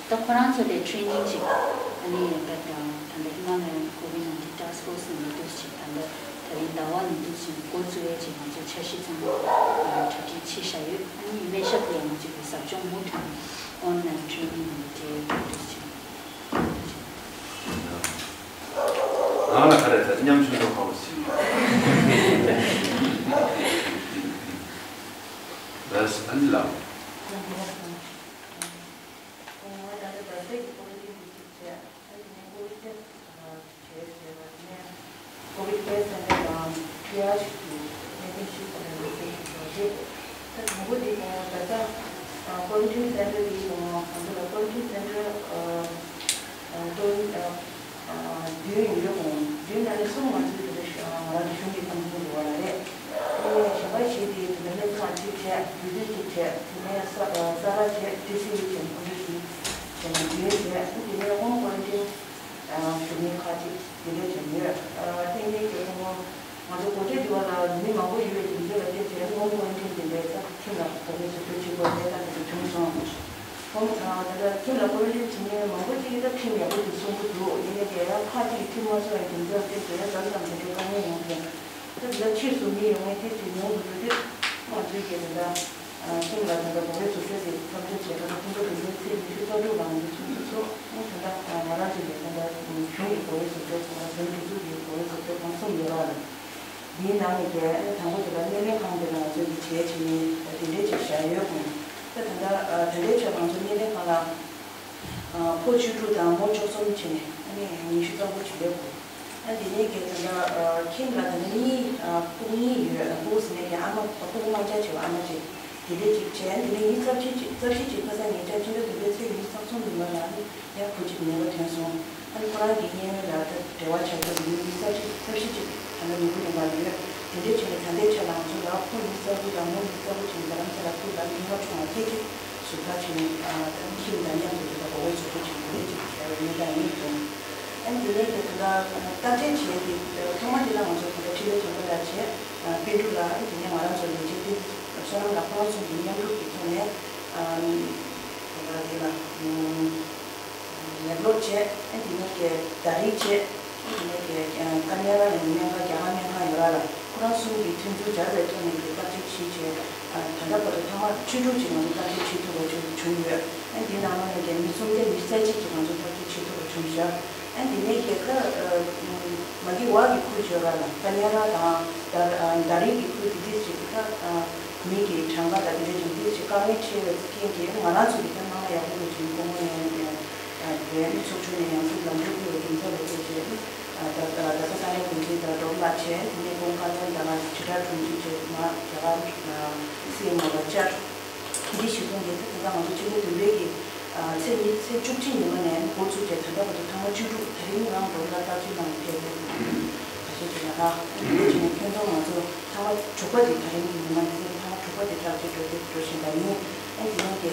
ད་ཁོ་རང་ཚོ་ལས་ཊི་རེ་ནིང་ཅིག་ཨ་ནི་ད་ད་ད་ཧི་མ་ལ་ཡན་ཀོ་ཝིད་ནའིན་ཊིན་ཊཱསྐ་ཕོར་སི་ནས་འདུག་ཅིག་ད་ད་ད་རིང་ཟླ་བ་ནས་འདུག་ཅིག་འགོ་བཙུགས་ཡས་ཅིག་ང་ཚོ་འཆར་གཞི་ཚང་མ་གྲ་སྒྲིག་བྱས་བཞག་ཡོད། ཨ་ནི་སྨན་ཞབས་ལ་ང་ཚོ་གི་ཟབ་སྦྱོང་མུ་མཐུད་ནས་ཨོན་ལ་ཡན་ཊི་རེ་ནིང་ནང་འབྲེལ་འདུག་ཅིག་ང་ལ་ག་རེ་ད་མཉམ་ཞུགས་འགྲོ་ཁག་པོ་ཞིག་རེད། ཨ་ནི་ལགས། ང་ད་ལྟ་རྡ་སའི་ཀོ་ཝི་ཌི་ཊེ་སི་ཊི་བྱས། ཨ་ནི་ཀོ་ཝི་ཌི་ཊེ་སི་ཊི་བྱས་བྱས་པ་ནས་ཀོ་ཝི་ཌི་ཀེར་སེན་ཊར་དང་ཊི་རི་ཡཱཇ་གྱི་ནད་ཐོན་ཞིབ་ཚགས་པའི་ལུགས་སྲོལ་ཞིག་བཟོ་རྒྱུ། ད་དང་པོ་འདི་ད་ལྟ་ཀོ་རན་ཊིན་སེན་ཊར་འདི་ཡིན་ང་ཚོ་ལ་ཀོ་རན་ཊིན་སེན་ཊར་ཨ་ཨ་ཀོ་རན་ཨ་བདུན་ཡོད་ཀྱང་བདུན་ནང་ནས་གསུམ་ང་ཚོའི་དེ་འདྲ་ང་རང་གི་གཞུང་གི་ཁང་ཚན་འགྲོ་བ་ལ་རེད། ཨ་ནི་གཞན་པ་ཞིག་དེ་དེ་འདྲ་སྨན་ཁང་གཅིག་བྱས། དུས་ཚོད་གཅིག་བྱས། དེ་ནས་ས་ས་ར་བྱས། ཊི་སི་ཡུ་བྱས། ཁོང་ཚོ་བཞི་བྱས་ནས་བདུན་བྱས། ཨ་ནི་དེ་ནས་ཧོམ་ཀོ་རན་ཊིན་ཨ་བཞུགས་མཁན་ཁག་ཅིག་དེ་འདྲ་བྱས་ཡོད། ཨ་ཐེངས་འདིའི་གི་ཁོང་ང་ཚོ་སྒོ་ཕྱེ་དུས་བ་ལ་མི་མང་པོ་ཡོད་པའི་རྒྱུ་མཚན་ལ་བརྟེན་བྱས་ཧོམ་ཀོ་རན་ཊིན་དེ་འདྲའི་ས་ཁྱིམ་ལ་འགོག་པའི་བཟོ་སྐྲུན་བྱེད་དགོས་གནས་སྟངས་དེ་འདྲ་བྱུང་སོང་། ཧོམ་ཨ་ད་ལྟ་ཁྱིམ་ལ་ཀོ་རན་ཊིན་བྱེད་མཁན་མང་པོ་ཅིག་གིས་ད་ཁྲིམས་ཡག་པོ་ཞིག་སྲུང་གི་འདུག་ཡིན་ནའི་དེ་ཡང་ཁག་ཅིག་གིས་ཁྲིམས་མ་སྲུང་བའི་རྒྱུ་མཚན་ལ་བརྟེན་བྱས་ཡང་ཟ་ཟམ་དེ་འདྲའི་དཀའ་ངལ་ཡོང་གི། ད་དེ་ལ་ཕྱིས་སུ་མི་ཡོང་མཁན་དེ་ཚོས་མྱོང་དགོས་ཡོད་དུས་ང་ཚོའི་གི་ད་ལྟ་ཁྱིམ་ལ་ད་ལྟ་འགོག་པའི་བཟོ་སྐྲུན་དེ་མཚམས་འཇོག་བྱས། ད་ལྟ་ཕུང་པོ་དེ་འདྲའི་ཚེས་ཉི་ཤུ་རྩ་དྲུག་ལ་ང་ཚོ་ཚུན་ཆད་ཚོགས། ཨ་ད་ལྟ་ང་རང་ཚོའི་གི་ད་ལྟ་གཞུང་གི་འགོག་པའི་བཟོ་སྐྲུན་ཁང་དང་འཛིན་སྒྲིག་འཛུགས་ཀྱི་འགོག་པའི་བཟོ་སྐྲུན་ཁང་གསུམ་ཡོད་ར་ལ། འདིའི་ནང་ནས་ཀྱི་ཨ་ནི་དང་པོ་དེ་ལ་སྣེ་ལེན་ཁང་དེ་ལ་ང་ཚོས་ཀྱི་བྱས་བྱས་ནས་ད་དེ་འདྲའི་ཅིག་བཞག་ཡོད་ཁོང་། ད་ད་ལྟ་ཨ་ད་ལྟའི་ཆར་ང་ཚོ་སྣེ་ལེན་ཁང་ལ་ཨ་ཕོ་བཅུ་དྲུག་དང་མོ་བཅུ་གསུམ་བྱས་ནས་ཨ་ནི་ཉི་ཤུ་རྩ་དགུ་བྱས་ཡོད་ཁོང་། ཨ་དེ་ནས་ཀྱི་ད་ལྟ་ཨ་ཁྱིམ་ལ་ད་ལྟ་གཉིས་ཨ་ཕྲུ་གུ་གཉིས་ཡོད། ཨ་ཕྲུ་གུ་ཟེར་ནས་ཀྱི་ཨ་མ། ཨ་ཕྲུ་གུ་དམར་འབྱར་བྱས་པ་ཨ་མ་བྱས། དེ་འདྲས་ཅིག་བྱས། དེ་ནས་ཉིན་རྩ་བཞི་ཅིག་རྩ་བཞི་ཅིག་ཁ་སང་ཉེ་ཆར་ཕྱི་ཟླ་བདུན་པའི་ཚེས་ཉི་ཤུ་རྩ་གསུམ་ཉིན་མོ་ལ་ནི་ཡང་བུ་གཅིག་ནད་པ་ཐོན་སོང་། ཨ་ནི་ཁོ་རང་གི་གཉེན་ཉེ་ལ་ད་འབྲེལ་བ་བྱ་རྒྱུ་ཡིན། ཉིན་རྩ་བཞི་རྩ་བཞི་ཅིག་ད་ལྟ་ནུས་པ་ཡོད་མ་ཡོད། དེ་འདྲས་བྱས་ནས་ད་ལྟའི་ཆ་ལ་ང་ཚོ་ལ་ཕོ་ཉིན་རྩ་དགུ་དང་མོ་ཉིན་རྩ་དགུ་བྱས་ནས་རྡ་རམ་ས་ལ་ཁུལ་ལ་མི་ལྔ་བཅུ་ང་བརྒྱད་ཅིག་ཟུར་ཕར་བྱས་ནས་ཨ་ད་ནི་ཁྱིམ་དང་མཉམ་དུ་དེ་ལ་འགོག་པའི་བཟོ་སྐྲུན་བྱས་ནས་དེ་འདྲས་ཅིག་བྱས་པའི་གནས་སྟངས་ཡིན་འདུག་ཨ་ནི་དེ་ནས་དེ་ད་ལྟ་བརྟག་དཔྱད་བྱས་ཏེ་ཐོག་མ་དེ་ལ་ང་ཚོ་ད་ལྟ་འཕྲིན་ལས་བྱེད་སྒོ་ལ་བྱས། ཨ་པད་ཕྲུག་ལགས། ཨ་དེ་ནས་ང་རང་ཚོ་ལས་བྱེད་དེ་བསོད་ནམས་ལགས་ཁོ་རང་ཚོ་གི་མཉམ་རུབ་ཀྱི་ཐོག་ནས་ཨ་ད་ལྟ་དེ་ལ་ལེབ་ལོག་བྱས། ཨ་དེ་ནས་ཀྱི་ཟླ་རིས་བྱས། ཨ་དེ་ནས་ཀྱི་ཀ་ཉ་ར་ཡང་སྨན་ཁང་། རྒྱ་གར་སྨན་ཁང་ཡོད་ར་ལ། ཁོ་རང་གསུམ་གྱིས་མཐུན་ཚོགས་སྦྱར་བའི་ཐོག་ནས་ཀྱི་བརྟག་དཔྱད་བྱས་བྱས། ཨ་ད་ལྟ་བར་དུ་ཐེངས་མ་བཅུ་དྲུག་ཅིག་ང་ཚོ་བརྟག་དཔྱད་བྱེད་ཐུབ་པ་བྱུང་བྱུང་ཡོད། ཨ་འདི་ནང་ལོགས་ནས་ཀྱི་མི་སུམ་བརྒྱ་ཉི་ཤུ་རྩ་གཅིག་ཅིག་ང་ཚོ་བརྟག་དཔྱད་བྱེད་ཐུབ་པ་བྱུང་བཞག་ཨ་འདི་ནས་ཀྱི་ད་མ་གི་བ་གི་ཁུལ་བརྗོད་ར་ལ་ཀ་ཉ་ར་དང་ད་ད་རིག་གི་ཁུལ་དེ་དུས་ཅིག་ད་མི་གི་གྲངས་ཀ་དང་དེ་འདྲ་ཅིག་དུས་ཅིག་དཀའ་ངལ་ཆེ་བའི་རྐྱེན་གྱིས་ང་རང་ཚོ་གི་ད་སྣང་བ་ཡག་པོ་ཡོད་ཅིག་སྐུ་ངོ་ནས་བའི་མི་ཚོགས་ཆུང་ནས་ཡང་སྲིད་ལམ་ལུགས་ཕུལ་བའི་རྒྱུ་མཚན་ལ་བརྟེན་བྱས་ད་ད་ས་ས་གནས་འགོ་འཛིན་དང་ཌོག་ལགས་བྱས། དེ་ནས་ཀུན་དགའ་བློན་དང་ང་ཚོ་དྲིལ་བསྒྲགས་དྲུང་ཆེ་བྱས་མ་རྒྱ་གར་སི་ཨེམ་ཨོ་ལ་བཅར། འདི་གཞི་བཟུང་གིས་ད་ལྟ་ང་ཚོ་ཕྱི་ཟླ་བདུན་པའི་གི་ཚེས་ཉི་ཚེས་བཅུ་གཅིག་ཉིན་མ་ནས་འགོ་བཙུགས་ཏེ་ད་ལྟ་བར་དུ་ཐེངས་མ་བཅུ་དྲུག་དེ་རིང་ང་རང་ལོ་ལ་བརྟག་དཔྱད་གནང་བའི་ཐད་དེ་ཁ་ཤས་ཀྱིས་ལ་ཨ་འདི་འདྲ་བྱས་ནས་ཁྱོན་བསྡོམས་ང་ཚོ་ཐེངས་མ་དྲུག་པ་དེ་དེ་རིང་གི་ཉིན་མ་ནས་ཐེངས་མ་དྲུག་པ་དེ་བརྟག་དཔྱད་འགྲོ་དེ་འགྲོ་བཞིན་པ་ཡིན། ཨ་དེ་རིང་གི་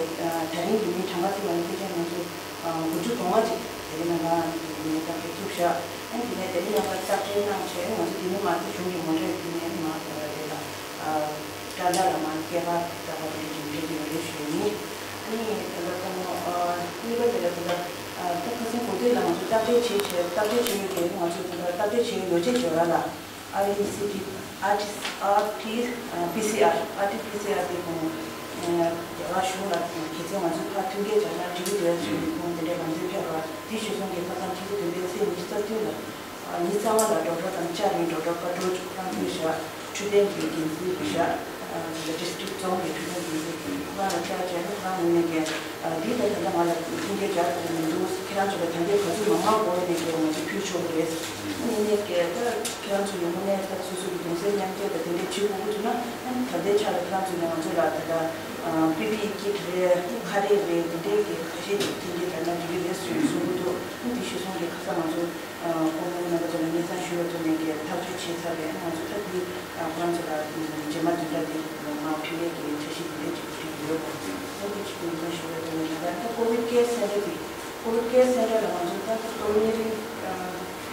དེ་རིང་གི་མི་གྲངས་ཀ་བརྩིས་པ་ཡིན་ན་ཕལ་ཆེར་ང་ཚོ་དགུ་བཅུ་གོ་ལྔ་ཅིག་དེ་རིང་ནང་ལ་ངས་བརྟག་དཔྱད་ཐུབ་ཤག་ཨ་དེ་ནས་དེ་རིང་ཡང་བརྟག་དཔྱད་གནང་བྱས་ང་ཚོ་དེ་ནས་མ་གཞུང་གི་ངོ་སྤྲོད་དེ་ནས་མ་རེད་ལ། ཨ་ཀྲ་ལ་ལ་མ་སྐད་པ་ཏག་པ་དེ་འདྲ་ཅིག་འགྲིག་གི་ཡོད་རེད་ཞུ་ཡ་ཡིན། ཨ་ནི་ད་ལྟ་ཁོང་ཨ་གཉིས་པ་དེ་ལ་ད་ལྟ་ཨ་ད་ཁ་སང་གོ་ཐོས་ལ་ང་ཚོ་བརྟག་དཔྱད་བྱེད་བྱེད་བརྟག་དཔྱད་བྱེད་ཡོད་དེ་ང་ཚོ་ད་ལྟ་བརྟག་དཔྱད་བྱེད་ཡོད་ཅེས་བརྗོད་ར་ལ་ཨར་ཊི་སི་ཊི་ཨར་ཊི་ཨར་ཊི་པི་སི་ཨར་ཨར་ཊི་པི་སི་ཨར་དེ་ཁོང་རྒྱ་གར་གཞུང་ལ་གལ་སྲིད་ང་ཚོས་ཕར་མཐུན་རྐྱེན་སྦྱར་ན་འགྲིག་གི་འདུག་ཟེར་ནས་ཁོང་དེ་འདྲའི་ལམ་སྟོན་ཕེབས་ར་དེ་གཞིར་བཟུང་གིས་ཁ་སང་ཕྱི་ཚེས་བདུན་པའི་ཚེས་ཉི་ཤུ་རྩ་བདུན་ལ། ཉིན་གསང་བ་ལ་ཌོག་ཊར་དང་བཅར་ནས་ཌོག་ཊར་བཀའ་འཁྲོལ་བཅུ་གྲངས་ཕུལ་བཞག་འཕྲོད་བསྟེན་གྱི་འགན་འཛིན་ཕུལ་བཞག་ཌི་སི་ཊི་རིག་རྫོང་གི་འཕྲོད་བསྟེན་འགན་འཛིན་གྱིས་ཁོ་རང་ལ་བཅར་བྱས་ན། ཁོ་རང་ངོས་ནས་ཀྱི་འདི་ལྟར་ད་ལྟ་ང་ལ་མཐུན་རྐྱེན་སྦྱར་ཐུབ་ཀྱི་མི་འདུག་ཁྱེད་རང་ཚོ་ལ་ད་ལྟའི་ག་ཚོད་མང་མང་དགོས་ཡོད་མེད་ཀྱི་ང་ཚོས་ཕུལ་ཆོག་གི་རེད། ཨ་ནི་ངས་ཀྱི་ད་ཁྱེད་རང་ཚོ་ཡོང་ནས་ད་སོ་སོ་གི་གདུང་སེམས་མཉམ་སྐྱེད་དང་དེ་འདྲས་བྱེད་དགོས་ཀྱི་འདུག་ན། ཨ་ནི་ད་ལྟའི་ཆ་ལ་ཁྱེད་རང་ཚོ་ནས་ང་ཚོ་ལ་ད་ལྟ་པི་པི་ཨི་ཀིཊ་རེད། ཁ་རས་རེད། དེ་འདྲས་ཀྱི་ཁ་ཤས་ཅིག་མཐུན་རྐྱེན་ད་ལྟ་འགྲིག་གི་རེད་ཟེར་གསུང་གི་འདུག་ཨ་ནི་དེ་གཞིར་བཟུང་གི་ཁ་སང་ང་ཚོ་ཨ་ཁོང་རྣམ་པ་ཚོ་ལ་སྙན་སེང་ཞུ་བའི་ཐོག་ནས་ཀྱི་ཐག་གཅོད་བྱས་ཚར་བས། ང་ཚོ་ད་འདི་ཨ་ཁོ་རང་ཚོ་ལ་རྗེས་མ་བདུན་ཕྲག་འདི་ལ་མར་ཕུལ་ཡས་ཀྱི་འཆར་གཞི་འདི་འདྲ་ཅིག་བསྒྲིགས་ཡོད་པ། ད་འདི་ཅིག་སྙན་སེང་ཞུ་བའི་ཐོག་ནས་ད་ལྟ་ཀོ་ཝིཌ་ཀེར་སེན་ཊར་འདི་ཀོ་ཝིཌ་ཀེར་སེན་ཊར་ལ་ང་ཚོ་ད་ལྟ་སྟོང་ཉིན་རིང་ཨ་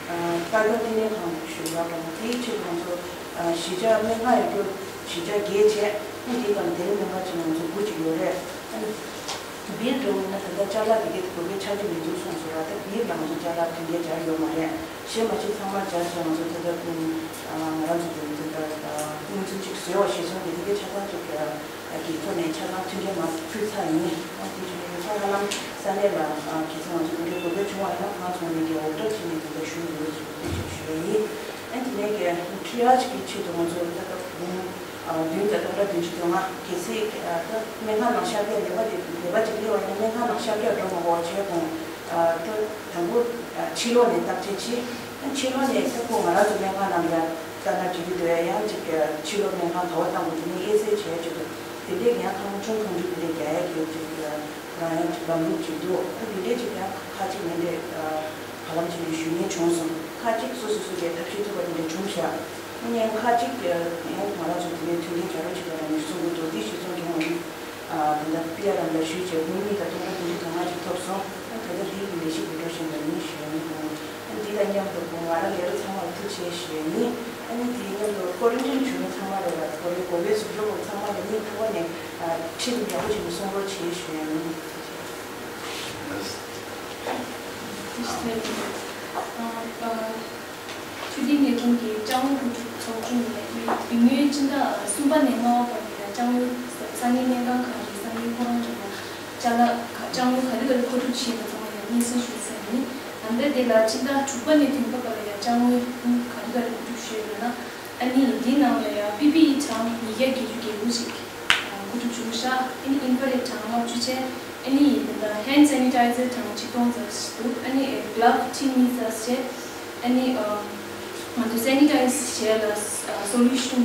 ཨ་ལྟ་སྐྱོང་བསྟི་གནས་ཁང་ཞུ་བ་དང་། དེའི་ཕྱིར་ང་ཚོ་ཨ་གཞིས་ཆགས་སྨན་ཁང་ཡོད་རྒྱུ་གཞིས་ཆགས་བརྒྱད་བྱས། ཨ་ནི་དེའི་སྒང་དེ་རིང་སྨན་ཁང་ཆེན་མོ་ང་ཚོ་དགུ་ཅིག་ཡོད་རེད། ཨ་ནི་བིལ་འགྲོ་དགོས་ན་ད་ལྟ་ཅ་ལག་དེ་གའི་དགོས་པའི་ཆ་རྐྱེན་མི་འདུག་གསུངས་སོང་ར། ད་བིལ་ལ་ང་ཚོ་ཅ་ལག་མཐུན་རྐྱེན་སྦྱར་ཡོད་མ་རེད། གཞན་མ་གཞི་ཚང་མ་སྦྱར་བྱས་ང་ཚོ་ད་ལྟ་ཨ་ང་རང་ཚོ་གི་ད་ལྟ་ཨ་སྔོན་ཚུད་ཅིག་བཟོས་པ་གཞིར་བཟུང་གི་དེ་གའི་ཆ་ཚང་ཅིག་ཨ་གི་ཐོག་ནས་ཆ་ཚང་མཐུན་རྐྱེན་མར་ཕུལ་ཚར་ཡིན། ཨ་དེ་བཞིན་ཁ་ཧ་ལམ་ས་གནས་ལ་ཨ་གལ་སྲིད་ང་ཚོ་དེ་འདྲའི་དགོས་པ་བྱུང་བ་ཡིན་ན་ཁོང་ཚོ་ནས་ཀྱི་འོར་ཌར་བྱས་ནས་དེ་འདྲ་ཞུ་ཡོད་ཅེས་དེ་ཅིག་ཞུ་ཡ་ཡིན། ཨ་དེ་ནས་ཀྱི་ཊི་རི་ཡ་ཇི་གི་ཆེད་དུ་ང་ཚོ་ད་ལྟ་བུམ་ཨ་བདུན་དང་སྟོང་ཕྲག་བདུན་ཅུ་དོན་ལྔ། གལ་སྲིད་ཨ་ད་སྨན་ཁང་ནང་ཤར་རྒྱག་ནད་པ་དེ་ནད་པ་ཅིག་སླེབས་པ་ཡིན་ན་སྨན་ཁང་ནང་ཤར་རྒྱག་འགྲོ་མ་དགོས་པ་བྱས་གོང་ཨ་ད་དང་པོ་ཨ་ཕྱི་ལོགས་ནས་བརྟག་དཔྱད་བྱེད། ཨ་ཕྱི་ལོགས་ནས་ད་ཁོ་ང་རང་ཚོ་སྨན་ཁང་ནང་ལ་ཡར་ལྟ་ན་འགྲིག་གི་འདུག་ཡ། ཡང་ཅིག་ཨ་ཕྱི་ལོགས་སྨན་ཁང་ག་པར་བཏང་དགོས་འདུག་ནས་དབྱེ་གསལ་བྱས་ཅིག་དེ་འདྲས་ཀྱི་ཡང་ཐང་ཆུང་ཐང་ཆུང་དེ་འདྲས་རྒྱག་ཡ་གི་ཅིག་ཨ་ང་ཡང་ཅིག་ལམ་ལུགས་ཅིག་འདུག་ཨ་དེ་འདྲས་ཅིག་ཡང་ཁ་ཅིག་ངས་འདྲས་ཨ་བར་ལམ་ཅིག་ནས་ཞུ་མཁན་བྱུང་སོང་། ཁ་ཅིག་སོ་སོ་སོ་གའི་ཐབས་ཤེས་ཐུབ་པ་དེ་འདྲ་བྱུང་ཤག་ཨ་ནི་ཁ་ཅིག་ཨ་ཡང་ང་རང་ཚོ་དེ་ནས་མཐུན་རྐྱེན་སྦྱར་རོགས་བྱེད་པ་རང་ནས་གསུང་གི་འདུག་དེ་གཞིར་བཟུང་གི་ང་ནི་ཨ་དེ་འདྲ་པི་ཨར་རམ་ལ་ཞུས་བྱས་དགུང་ཉིད་དང་སྟོང་ཕྲག་བདུན་ཅུ་དོན་ལྔ་ཅིག་ཐོབ་སོང་། ཨ་ད་ལྟ་དེའི་གི་ལས་གཞི་འགྲོ་བཞིན་པ་ཡིན་ཞུ་ཡ་ཡིན། ཨ་འདི་དང་མཉམ་དུ་ང་རང་ལས་རོགས་ཚང་མར་ཐུགས་རྗེ་ཆེ་ཞུ་ཡ་ཡིན། ཨ་ནི་དེའི་མཉམ་དུ་ཀོ་རན་ཊིན་བྱུང་མཁན་ཚང་མ་ལ་ལ་ཀོ་རེ་གོ་བའི་ཟུར་ཞོག་ཚང་མ་ལ་ནི་ཐུགས་ཁ་ནས་ཨ་ཁྲིད་དུ་ཡག་པོ་བྱས་ནས་གསུང་རོགས་བྱེད་ཞུ་ཡ་ཡིན། ཆུ་ཐིགས་ནད་ཁུངས་ཀྱི་ལྕང་ལོ་ཁུ་བྱུག་ཚོགས་ཆུང་ནས་མི་མི་ངོས་སྤྱི་ཟླ་གསུམ་པ་ནས་ལྔ་པ་བར་དུ་ལ་ལྕང་ལོ་ས་གནས་སྨན་ཁང་ཁག་གི་ས་གནས་ཁོ་རང་ཚོ་ལ་ཅ་ལག་ཁག་ལྕང་ལོ་ག་རེ་ག་རེ་མཁོ་སྒྲུབ་བྱས་པ་ཚང་མ་ཡང་སྙན་སེང་ཞུས་ཚར་ཡིན། ད་ལྟ་དེ་ལ་སྤྱི་ཟླ་དྲུག་པ་ནས་བདུན་པ་བར་ལ་ཡང་ལྕང་ལོ་ག་རེ་ག་རེ་མཁོ་སྒྲུབ་ཞུས་ཡོད་ན། ཨ་ནི་འདིའི་ནང་ལ་ཡང་པི་པི་ཨི་གྲངས་ཉིས་བརྒྱ་བརྒྱད་ཅུ་གྱ་དགུ་ཞིག་མཁོ་སྒྲུབ་བྱུང་ཤག་ཨ་ནི་ཨིན་ཕ་རེ་གྲངས་ལྔ་བཅུ་བྱས། ཨ་ནི་ད་ལྟ་ཧེན་ཌི་སེ་ནི་ཊའི་ཛར་གྲངས་ཆིག་སྟོང་ཙམ་ཞིག་འདུག་ཨ་ནི་གྷི་ལབ་ཁྲི་གཉིས་ཙམ་བྱས། ཨ་ནི་ང་ཚོ་སེ་ནི་ཊའི་ཛི་བྱས་ལ་སོ་ལུ་ཤན་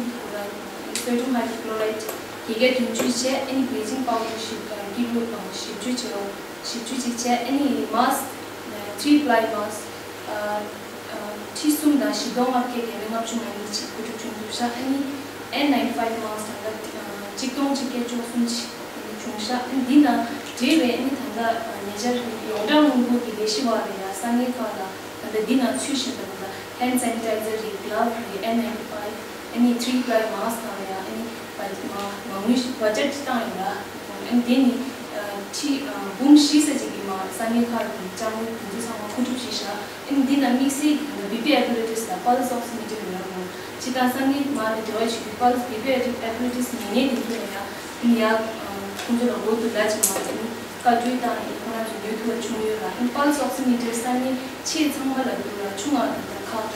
སོ་ཌི་ཡམ་ཧའི་ཌོ་ཀི་ལོ་རའི་ཌི་བརྒྱད་བརྒྱ་བདུན་ཅུ་བྱས། ཨ་ནི་བྷི་ལི་ཅིང་པའུ་ཌར་ཞིབ་ཀི་ལོ་བཞི་བཅུ་བྱས། བཞི་བཅུ་ཅིག་བྱས། ཨ་ནི་མཱ་སི་ཀི་ཐི་རི་པ་ལའི་མཱ་སི་ཀི་ཁྲི་གསུམ་དང་བཞི་སྟོང་ལྔ་བརྒྱ་བརྒྱ་མེད་ལྔ་བཅུ་ང་གཉིས་ཅིག་མཁོ་སྒྲུབ་བྱུང་འདུག་ཤག་ཨ་ནི་ཨེན་ནའིན་ཊི་ཕའིབ་མཱ་སི་ཀི་ད་ལྟ་གཅིག་སྟོང་གཅིག་བརྒྱ་བཅུ་གསུམ་ཅིག་བྱུང་ཤག་ཨ་ནི་འདི་ནང་འབྲེལ་བའི་ཨ་ནི་ད་ལྟ་ཉེ་ཆར་ཡོངས་གྲགས་སྔོན་འགོག་གི་ལས་གཞི་བར་ལ་ཡང་ས་གནས་ཁག་ལ་ད་ལྟ་འདི་ནང་ཚུད་བཞིན་པ་ད་ལྟ་ཧེན་ཌི་སེ་ནི་ཊའི་ཛར་རེད། གྷི་ལབ་རེད། ཨེན་ནའིན་ཊི་ཕའིབ། ཨ་ནི་ཐི་རི་པ་ལའི་མཱ་སི་ཀི་ནང་ལ་ཡང་ཨ་ནི་བ་མ་མ་དངུལ་བ་ཇེཊ་བཏང་ཡོད་ལ། ཨ་ནི་དེ་ནི་ཁྲི་འབུམ་བཞི་ཙམ་ཅིག་གི་མ་ས་གནས་ཁག་གི་ལྕང་ལོ་དེ་ཚོ་ཚང་མ་མཁོ་སྒྲུབ་བྱས་ཤག་ཨ་ནི་འདི་ནང་དམིགས་བསལ་གྱི་ད་ལྟ་བི་པི་ཨེ་པ་རེ་ཊ་སི་དང་པལ་སི་ཨོག་སི་མི་ཊར་ཡོད་རེད། སྤྱིར་བཏང་ས་གནས་མང་ལ་འབྲེལ་བ་བྱེད་དུས་པལ་སི་བི་པི་ཨེ་པ་རེ་ཊ་སི་མེད་མཁན་དེ་ཚོ་ལ་ཡང་ཨ་ནི་ཡང་ཁོང་ཚོ་ལ་འགོ་ཐུག་ལ་ཅིག་མ་ཨ་ནི་བཀའ་འཁྲོལ་བཏང་ནས་ཁོ་རང་ཚོ་ཉོ་ཐུབ་པ་བྱུང་ཡོད་ལ། ཨ་ནི་པལ་སི་ཨོག་སི་མི་ཊར་ས་གནས་ཆེ་ཚང་མ་ལ་འདུག་ལ། ཆུང་བ་ད་ལྟ་ཁག་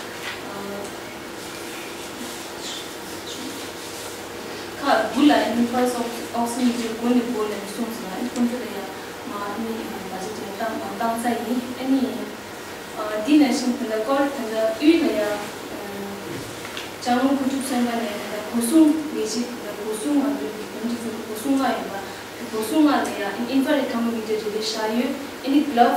ཁག་དགུ་ལ་ཨ་ནི་པལ་སི་ཨོག་སི་མི་ཊར་འགོ་ནས་འགོ་ནས་གསུངས་སོང་། ཨ་ནི་ཁོང་ཚོ་ལ་ཡང་མ་ཨ་ནི་བ་ཇེཊ་ཡང་བཏང་བཏང་ཚར་ཡིན། ཨ་ནི་འདི་ནང་བཞིན་ད་ལྟ་ཀོ་ད་ལྟ་དབུས་ལ་ཡང་ལྕང་ལོ་མཁོ་སྒྲུབ་ཚན་པ་ནས་ད་ལྟ་སྒོ་སྲུང་ལས་བྱེད་ད་ལྟ་སྒོ་སྲུང་ང་ཚོའི་འདི་འདི་ཚོ་སྒོ་སྲུང་ལྔ་ཡོད་པ། སྒོ་སྲུང་ལྔ་ལ་ཡང་ཨིན་ཕ་རེ་ཐར་མོ་མི་ཊར་རེ་རེ་བཞག་ཡོད། ཨ་ནི་གྷི་ལབ་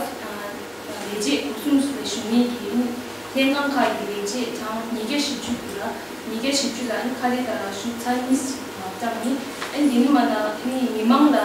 ལས་བྱེད་སྒོ་སྲུང་ལ་ཞུགས་མཁན་གྱི་ཨ་ནི་ལྷན་ཁང་ཁག་གི་ལས་བྱེད་གྲངས་ཉིས་བརྒྱ་བཞི་བཅུ་དགུ་ལ་ཉིས་བརྒྱ་བཞི་བཅུ་ལ་ཨ་ནི་ཁ་རས་དག་ལ་ཞུགས་ཚར་གཉིས་ཤིག་མ་བཏང་ནི། ཨ་ནི་དེ་ནི་མ་ན་ཨ་ནི་མི་མང་ལ་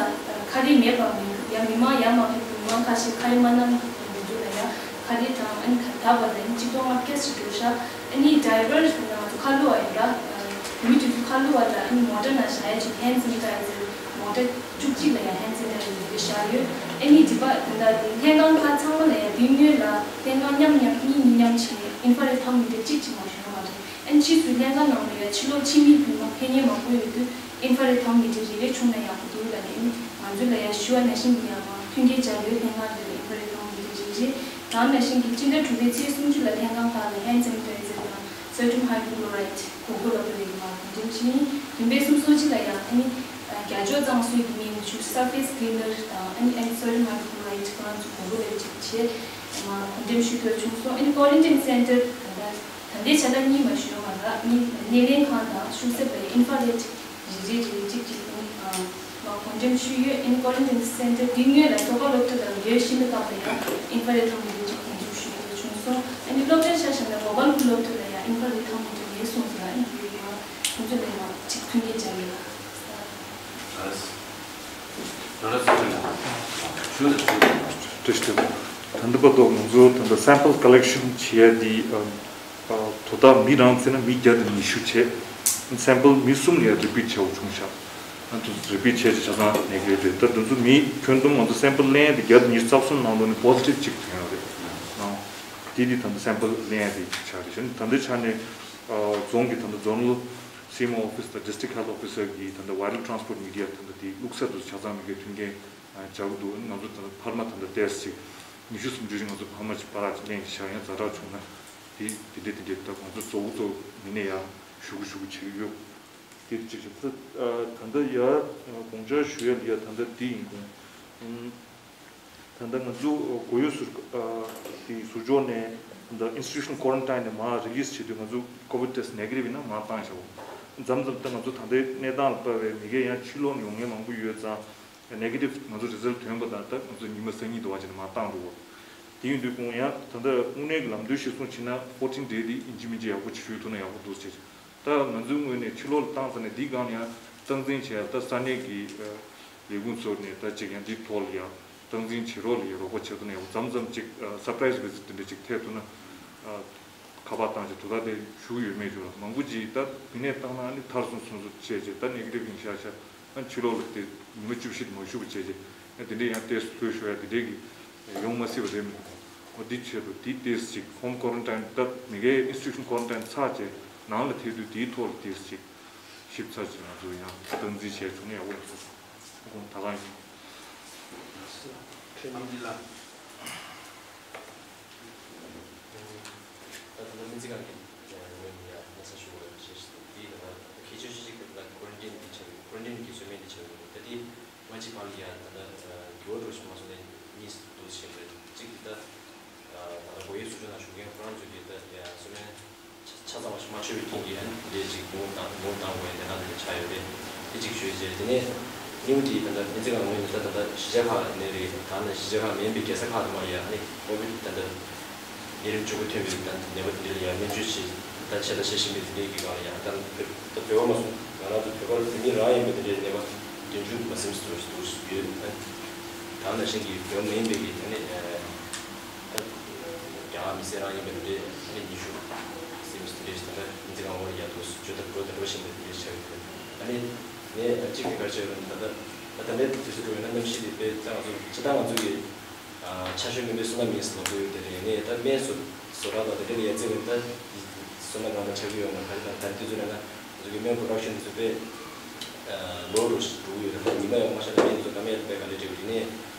ཁ་རས་མེད་པ་མི་འདུག་ཡང་མི་མང་ཡར་མར་ཕེབས་མི་མང་ཁ་ཤས་ཁ་རས་མ་བསྣམས་མི་འདུག་ལ་ཡང་ཁ་རས་དང་ཨ་ནི་ད་ད་བར་ལ་ཨ་ནི་ཆིག་སྟོང་ལྔ་བརྒྱ་ཞིག་འགྲོ་ཤག་ཨ་ནི་ཌ་རའི་ཝར་ང་ཚོ་ཁ་ལོ་བ་ཡིན་ལ་མི་དེ་ཚོ་ཁ་ལོ་བ་ལ་ཨ་ནི་མོ་ཊ་ནང་བཞག་ཡ་ཅིག་ཧེན་ཌི་སེ་ནི་ཊའི་ཛར་མོ་ཊ་བཅུ་གཅིག་ལ་ཡང་ཧེན་ཌི་སེ་ནི་ཊའི་ཛར་རེ་རེ་བཞག་ཡོད། ཨ་ནི་འདི་པ་ད་ལྟ་འདི་ལྷན་ཁང་ཁག་ཚང་མ་ལ་ཡང་འདི་སྔོན་ལ་ལྷན་ཁང་མཉམ་མཉམ་གཉིས་གཉིས་མཉམ་བྱས་ནས་ཨིན་ཕ་རེ་ཐར་མོ་མི་ཊར་གཅིག་ཅིག་མ་ཞུ་ན་མ་རེད། ཨ་ནི་ཕྱིས་སུ་ལྷན་ཁང་ནང་ལ་ཡང་ཕྱི་ལོགས་ཕྱི་མི་ཕན་མ་ཕན་ཉེན་མང་པོ་ཡོད་དུས་ཨིན་ཕ་རེ་ཐར་མོ་མི་ཊར་རེ་རེ་བྱུང་ན་ཡག་པོ་འདུག་ལབ་ནས་ཨ་ནི་ང་ཚོ་ལ་ཡང་ཞུ་བ་ནང་བཞིན་གྱི་ཡང་མ་མཐུན་རྐྱེན་སྦྱར་ཡོད། ལྷན་ཁང་འདི་ལ་ཨིན་ཕ་རེ་ཐར་མོ་མི་ཊར་རེ་རེ་དང་ནང་བཞིན་གྱི་སྤྱི་ཟླ་དྲུག་པའི་ཚེས་སུམ་ཅུ་ལ་ལྷན་ཁང་ཁག་ལ་ཧེན་ཌི་སེ་ནི་ཊའི་ཛར་དང་སོ་ཌི་ཡམ་ཧའི་ Microlide གོ་དགོས་ལབ་པ་རེད། མར་གོང་འགྲེམས་བྱས་ནས་བདུན་པའི་སུམ་ཅུ་སོ་གཅིག་ལ་ཡང་ཨ་ནི་རྒྱ་ཕྱོགས་གཙང་བཟོའི་གི་ངན་ཤུགས་surface cleaner དང་ཨ་ནི་ཨ་ནི་sodium microlide ཁོ་རང་ཚོ་གོ་དགོས་ལབ་ཅིག་བྱས། མར་གོང་འགྲེམས་ཞུ་དགོས་བྱུང་སོང་། ཨ་ནི་quarantine center ད་ལྟ་ད་ལྟའི་ཆ་ལ་གཉིས་མ་ཞུས་པ་ར། ཨ་ནི་སྣེ་ལེན་ཁང་དང་ཤུགས་ཟད་པའི་infrared རེ་རེ་རེ་གཅིག་གཅིག་ཨ་ནི་མར་གོང་འགྲེམས་ཞུས་ཡོད། ཨ་ནི་quarantine center འདི་སྔོན་ལ་ལྡོག་ཁ་སློབ་གྲྭ་དང་འབྲེལ་བ་ཤིན་ཏུ་བཏང་བ་ཡང་infrared ཐེར་མོ་མི་ཊར་གཅིག་གོང་འགྲེམས་ཞུ་དགོས་བྱུང་སོང་། ཨ་ནི་སློབ་གྲྭའི་ཆ་བཞག་ན་གོ་པལ་པུར་སློབ་གྲྭ་ལ་ཡང་infrared ཐེར་མོ་མི་ཊར་ཡོད་གསུངས་སོང་། ཨ་ནི་འདི་ཡང་ཁོང་ཚོ་ལ་ཡང་གཅིག་མཐུན་རྐྱེན་སྦྱར་ཡོད། ལགས་སོ། ད་ལྟ་ཚུལ་ཁྲིམས་ལགས། ཞུ་དང་ཞུ་དང་། བཀྲ་ཤིས་བདེ་ལེགས། ད་ལྟ་བར་དུ་ང་ཚོ་ད་ལྟ་sample collection བྱེད་ཡ་འདི་ཨ་ཨ་དོ་བདག་མི་རང་བཙལ་ན་མི་བརྒྱ་དང་ཉི་ཤུ་བྱས། sample མི་གསུམ་ལ་ཡ་repeat བྱས་པ་བྱུང་ཤག་ཨ་དེ་ཚོ་repeat བྱས་ཏེ་ཆ་ཚང་negative རེད། ད་དེ་ཚོ་མི་ཁྱོན་བསྡོམས་ང་ཚོ་sample ལེན་ཡ་དེ་བརྒྱ་དང་ཉི་ཤུ་རྩ་གསུམ་ནང་ལོགས་ནས་positive གཅིག་ཐོན་ཡོད་རེད། ཨ་དེ་དེ་ད་ལྟ་sample ལེན་ཡ་དེ་ཆགས་རེད། ད་ལྟའི་ཆ་ནས་ཨ་རྫོང་གི་ད་ལྟ་zonal C M O office དང་district health officer གིས་ད་ལྟ་viral transport media ད་ལྟ་དེ་བླུགས་ས་དེ་ཚོ་ཆ་ཚང་མི་འགའ་མཐུན་རྐྱེན་ཨ་སྦྱར་གྱི་འདུག་ང་ཚོ་ད་ལྟ་འཕར་མ་ད་ལྟ་test ཅིག་ཉི་ཤུ་སུམ་ཅུ་ཞིག་ང་ཚོ་འཕར་མ་ཅིག་པར་ཅིག་ལེན་ཞིག་བཞག་ཡང་ཛ་དྲག་བྱུང་ན་དེ་དེ་འདྲས་དེ་འདྲས་ད་ང་ཚོ་གཙོ་བོ་གཙོ་བོ་མི་སྣ་ཡར་ཞུ་གི་ཞུ་གི་བྱེད་ཀྱི་ཡོད། དེ་གཅིག་བྱུང་ད་ད་ལྟ་ཡར་དགོངས་འཆར་ཞུ་ཡ་ལ་ཡ་ད་ལྟ་དེ་ཡིན་དགོངས། ད་ལྟ་ང་ཚོ་གོ་ཡོད་ཟུར་དེ་ཟུར་ཕྱོགས་ནས་ད་institutional quarantine ནས་མར་release བྱེད་དུས་ང་ཚོ་COVID test negative ཡིན་ན་མར་བཏང་བཞག་འཛམ་འཛམ་ད་ང་ཚོ་ད་ལྟའི་གནས་སྟངས་ལ་དཔག་པའི་མི་སྒེར་ཡང་ཕྱིར་ལོག་ནས་ཡོང་མཁན་མང་པོ་ཡོད་ཙང་། negative ང་ཚོ་result ཐོན་པ་དང་ད་ང་ཚོ་ཉི་མ་སང་ཉིན་དུ་བ་བྱས་ནས་མར་བཏང་འགྲོ་གི་དེ་ཡིན་དུས་ཀུན་ཡང་ད་ལྟ་དངོས་གནས་ཀྱི་ལམ་སྟོན་གཞིར་བཟུང་བྱས་ན་fourteen day དེ་ཡིན་གཅིག་མིན་གཅིག་ཡག་པོ་ཅིག་ཞུས་ཐུབ་ན་ཡག་པོ་འདུག་ཟེར། ད་ང་ཚོའི་ངོས་ནས་ཕྱི་ལོགས་ལ་བཏང་ཚར་ནས་འདིའི་སྒང་ལ་ཡང་སྟངས་འཛིན་བྱས་ད་ས་གནས་ཀྱི་ལས་ཁུངས་ཚོ་ནས་ད་ཅིག་ཡང་འདིའི་ཐོག་ལ་ཡང་སྟངས་འཛིན་བྱེད་རོགས་ལ་ཡང་རོགས་པ་བྱེད་ཐུབ་ན་ཡག་པོ། མཚམས་མཚམས་ཅིག་surprise visit དེ་འདྲ་ཅིག་ཐེབས་ཐུབ་ན་ཁ་པར་བཏང་ཅིག་དོ་བདག་དེ་ཞུ་གི་ཡོད་མེད་ཅིག་ལ་མང་པོ་ཅིག་ད་མི་སྣས་བཏང་ན་ནི་མཐར་སོན་སོན་སོ་བྱས་བྱས་ད་negative ཡིན་ཤག་ཤག་ཨ་ཕྱི་ལོགས་ལ་དེ་ཉི་མ་བཅུ་བཞི་དེ་མ་བཞུགས་པ་བྱས་རྗེས་ཨ་དེ་འདྲའི་ཡང་ཏོག་ཙམ་ལྷོད་ཤོར་ཡ་དེ་འདྲའི་གི་ཡོང་མ་སྲིད་པ་རེད་མི་དགོངས། འོ་འདི་ཆེད་དུ་དེའི་ཏོག་ཙམ་ཅིག་home quarantine སྟབས་མི་འགའི་institution quarantine ཚར་རྗེས་ནང་ལ་ཐེབས་དུས་དེའི་ཐོག་ལ་ཏོག་ཙམ་ཅིག་ཞིབ་ཚགས་ཅིག་ང་ཚོ་ཡང་སྟངས་འཛིན་བྱས་བྱུང་ན་ཡག་པོ་ཡོད་ས་སོང་། ཨ་ཁོང་ད་ག་ཡིན། ཁྲེན་ཡིན་ལ། ད་ད་ལྟ་སྨན་རྩིས་ཁང་གི་ངོས་ནས་ཡང་སྙན་སེང་ཞུ་དགོས་པ་ཞེས་ཞུ་དུས་ད་ལྟ་གལ་ཆེ་ཤོས་གཅིག་ད་ལྟ་quarantine འདི་ཆགས་ཡོད། quarantine གི་གསོལ་སྨན་འདི་ཆགས་ཡོད། ད་འདི་སྔ་ཕྱི་བར་ལ་ཡང་ད་ལྟ་འགྱུར་བ་འགྲོ་བཞིན་མ་སོང་ནས་གཉིས་སུ་འདུ་བཞིན་རེད། གཅིག་འདི་ད་ད་ལྟ་སྒོ་དབྱེ་ཚུགས་ཆུང་ནང་བཞུགས་མཁན་ཁོ་རང་ཚོས་ཀྱི་ད་ཡང་གསོལ་སྨན་ཆ་ཆ་ཚང་བ་ཞིག་མ་མཆོད་པའི་རྐྱེན་གྱིས་ཨ་ནི་འདི་ཅིག་ཉུང་དང་ཉུང་དང་བའི་གནས་སྟངས་དེ་འདྲ་ཆགས་ཡོད་རེད། དེ་གཅིག་ཞུས་རྗེས་དེ་ནས་གཉིས་པ་དེ་ད་ལྟ་སྨན་རྩིས་ཁང་ངོས་ནས་ད་ད་ལྟ་གཞིས་ཆགས་ཁག་ནས་རེད། ད་ནི་གཞིས་ཆགས་ཁག་མིན་པའི་རྒྱལ་ས་ཁག་ཏུ་མ་ཡ་ཨ་ནི་ཀོ་བིད་ད་ལྟ་ནད་རིམས་གཅིག་པ་ཐོན་པའི་ད་ནད་པ་དེ་འདྲ་ལ་ཡ་སྨན་བཅོས་བྱེད་ད་ཆེད་ལས་བྱེད་བཞིན་པའི་དེ་འདྲའི་གི་སྒང་ལ་ཡ་ད་ད་བོད་པ་མ་སོང་ང་རང་ཚོ་བོད་པ་བོད་མི་རང་ཡིན་པའི་དེ་འདྲའི་ནད་པ་བདུན་ཅུ་མ་ཟིན་ཙམ་ཞིག་འདུག་ཡོད། ད་ནང་བཞིན་གྱི་བོད་པ་མ་ཡིན་པའི་གི་ད་ནི་ད་རྒྱ་གར་མི་སེར་རང་ཡིན་པ་འདི་འདྲའི་ཨ་ནི་ཉི་ཤུ་ཟིན་མི་འདི་འདྲའི་ད་ལྟ་སྨན་རྩིས་ཁང་ངོས་ནས་ཡར་འགྲོ་འགྲོ་དང་འགྲོ་བཞིན་པ་འདི་འདྲའི་ཆགས་ཡོད། ཨ་ནི་ངས་གཅིག་གི་ག་རེ་བྱས་ཡོད་ན་ད་ལྟ་ད་ད་ལྟའི་དུས་ཚོད་འགྲོ་ཡོད་ན་གནམ་གཤིས་དེ་དཔེ་ད་ང་ཚོ་ཇི་ལྟར་ང་ཚོ་གི་ཆ་ཚང་ང་ཚོ་གི་བསོད་ནམས་ཡིན་ཟེར་ལབ་ཀྱི་ཡོད། དེ་རེད། ངས་ད་སྨན་བཟོ་བཟོ་གྲྭ་དང་དེ་འདྲའི་ལ་ཡར་བརྩིས་པ་ཡིན་ད་བསོད་ནམས་གང་འདྲ་ཆགས་ཀྱི་ཡོད་ན་ག་རེ་ད་ད་དུས་ཚོད་ན་ང་ཚོ་གི་སྨན་production དེ་ཚོ་དཔེ་ལོ་རུ་འགྲོ་གི་ཡོད། ད་ཉི་མ་ཡང་མ་ཤར་ན་སྨན་དེ་ཚོ་ཀ་མེད་དཔེ་ག་ལེ་འགྲིག་གི་རེད། ངས་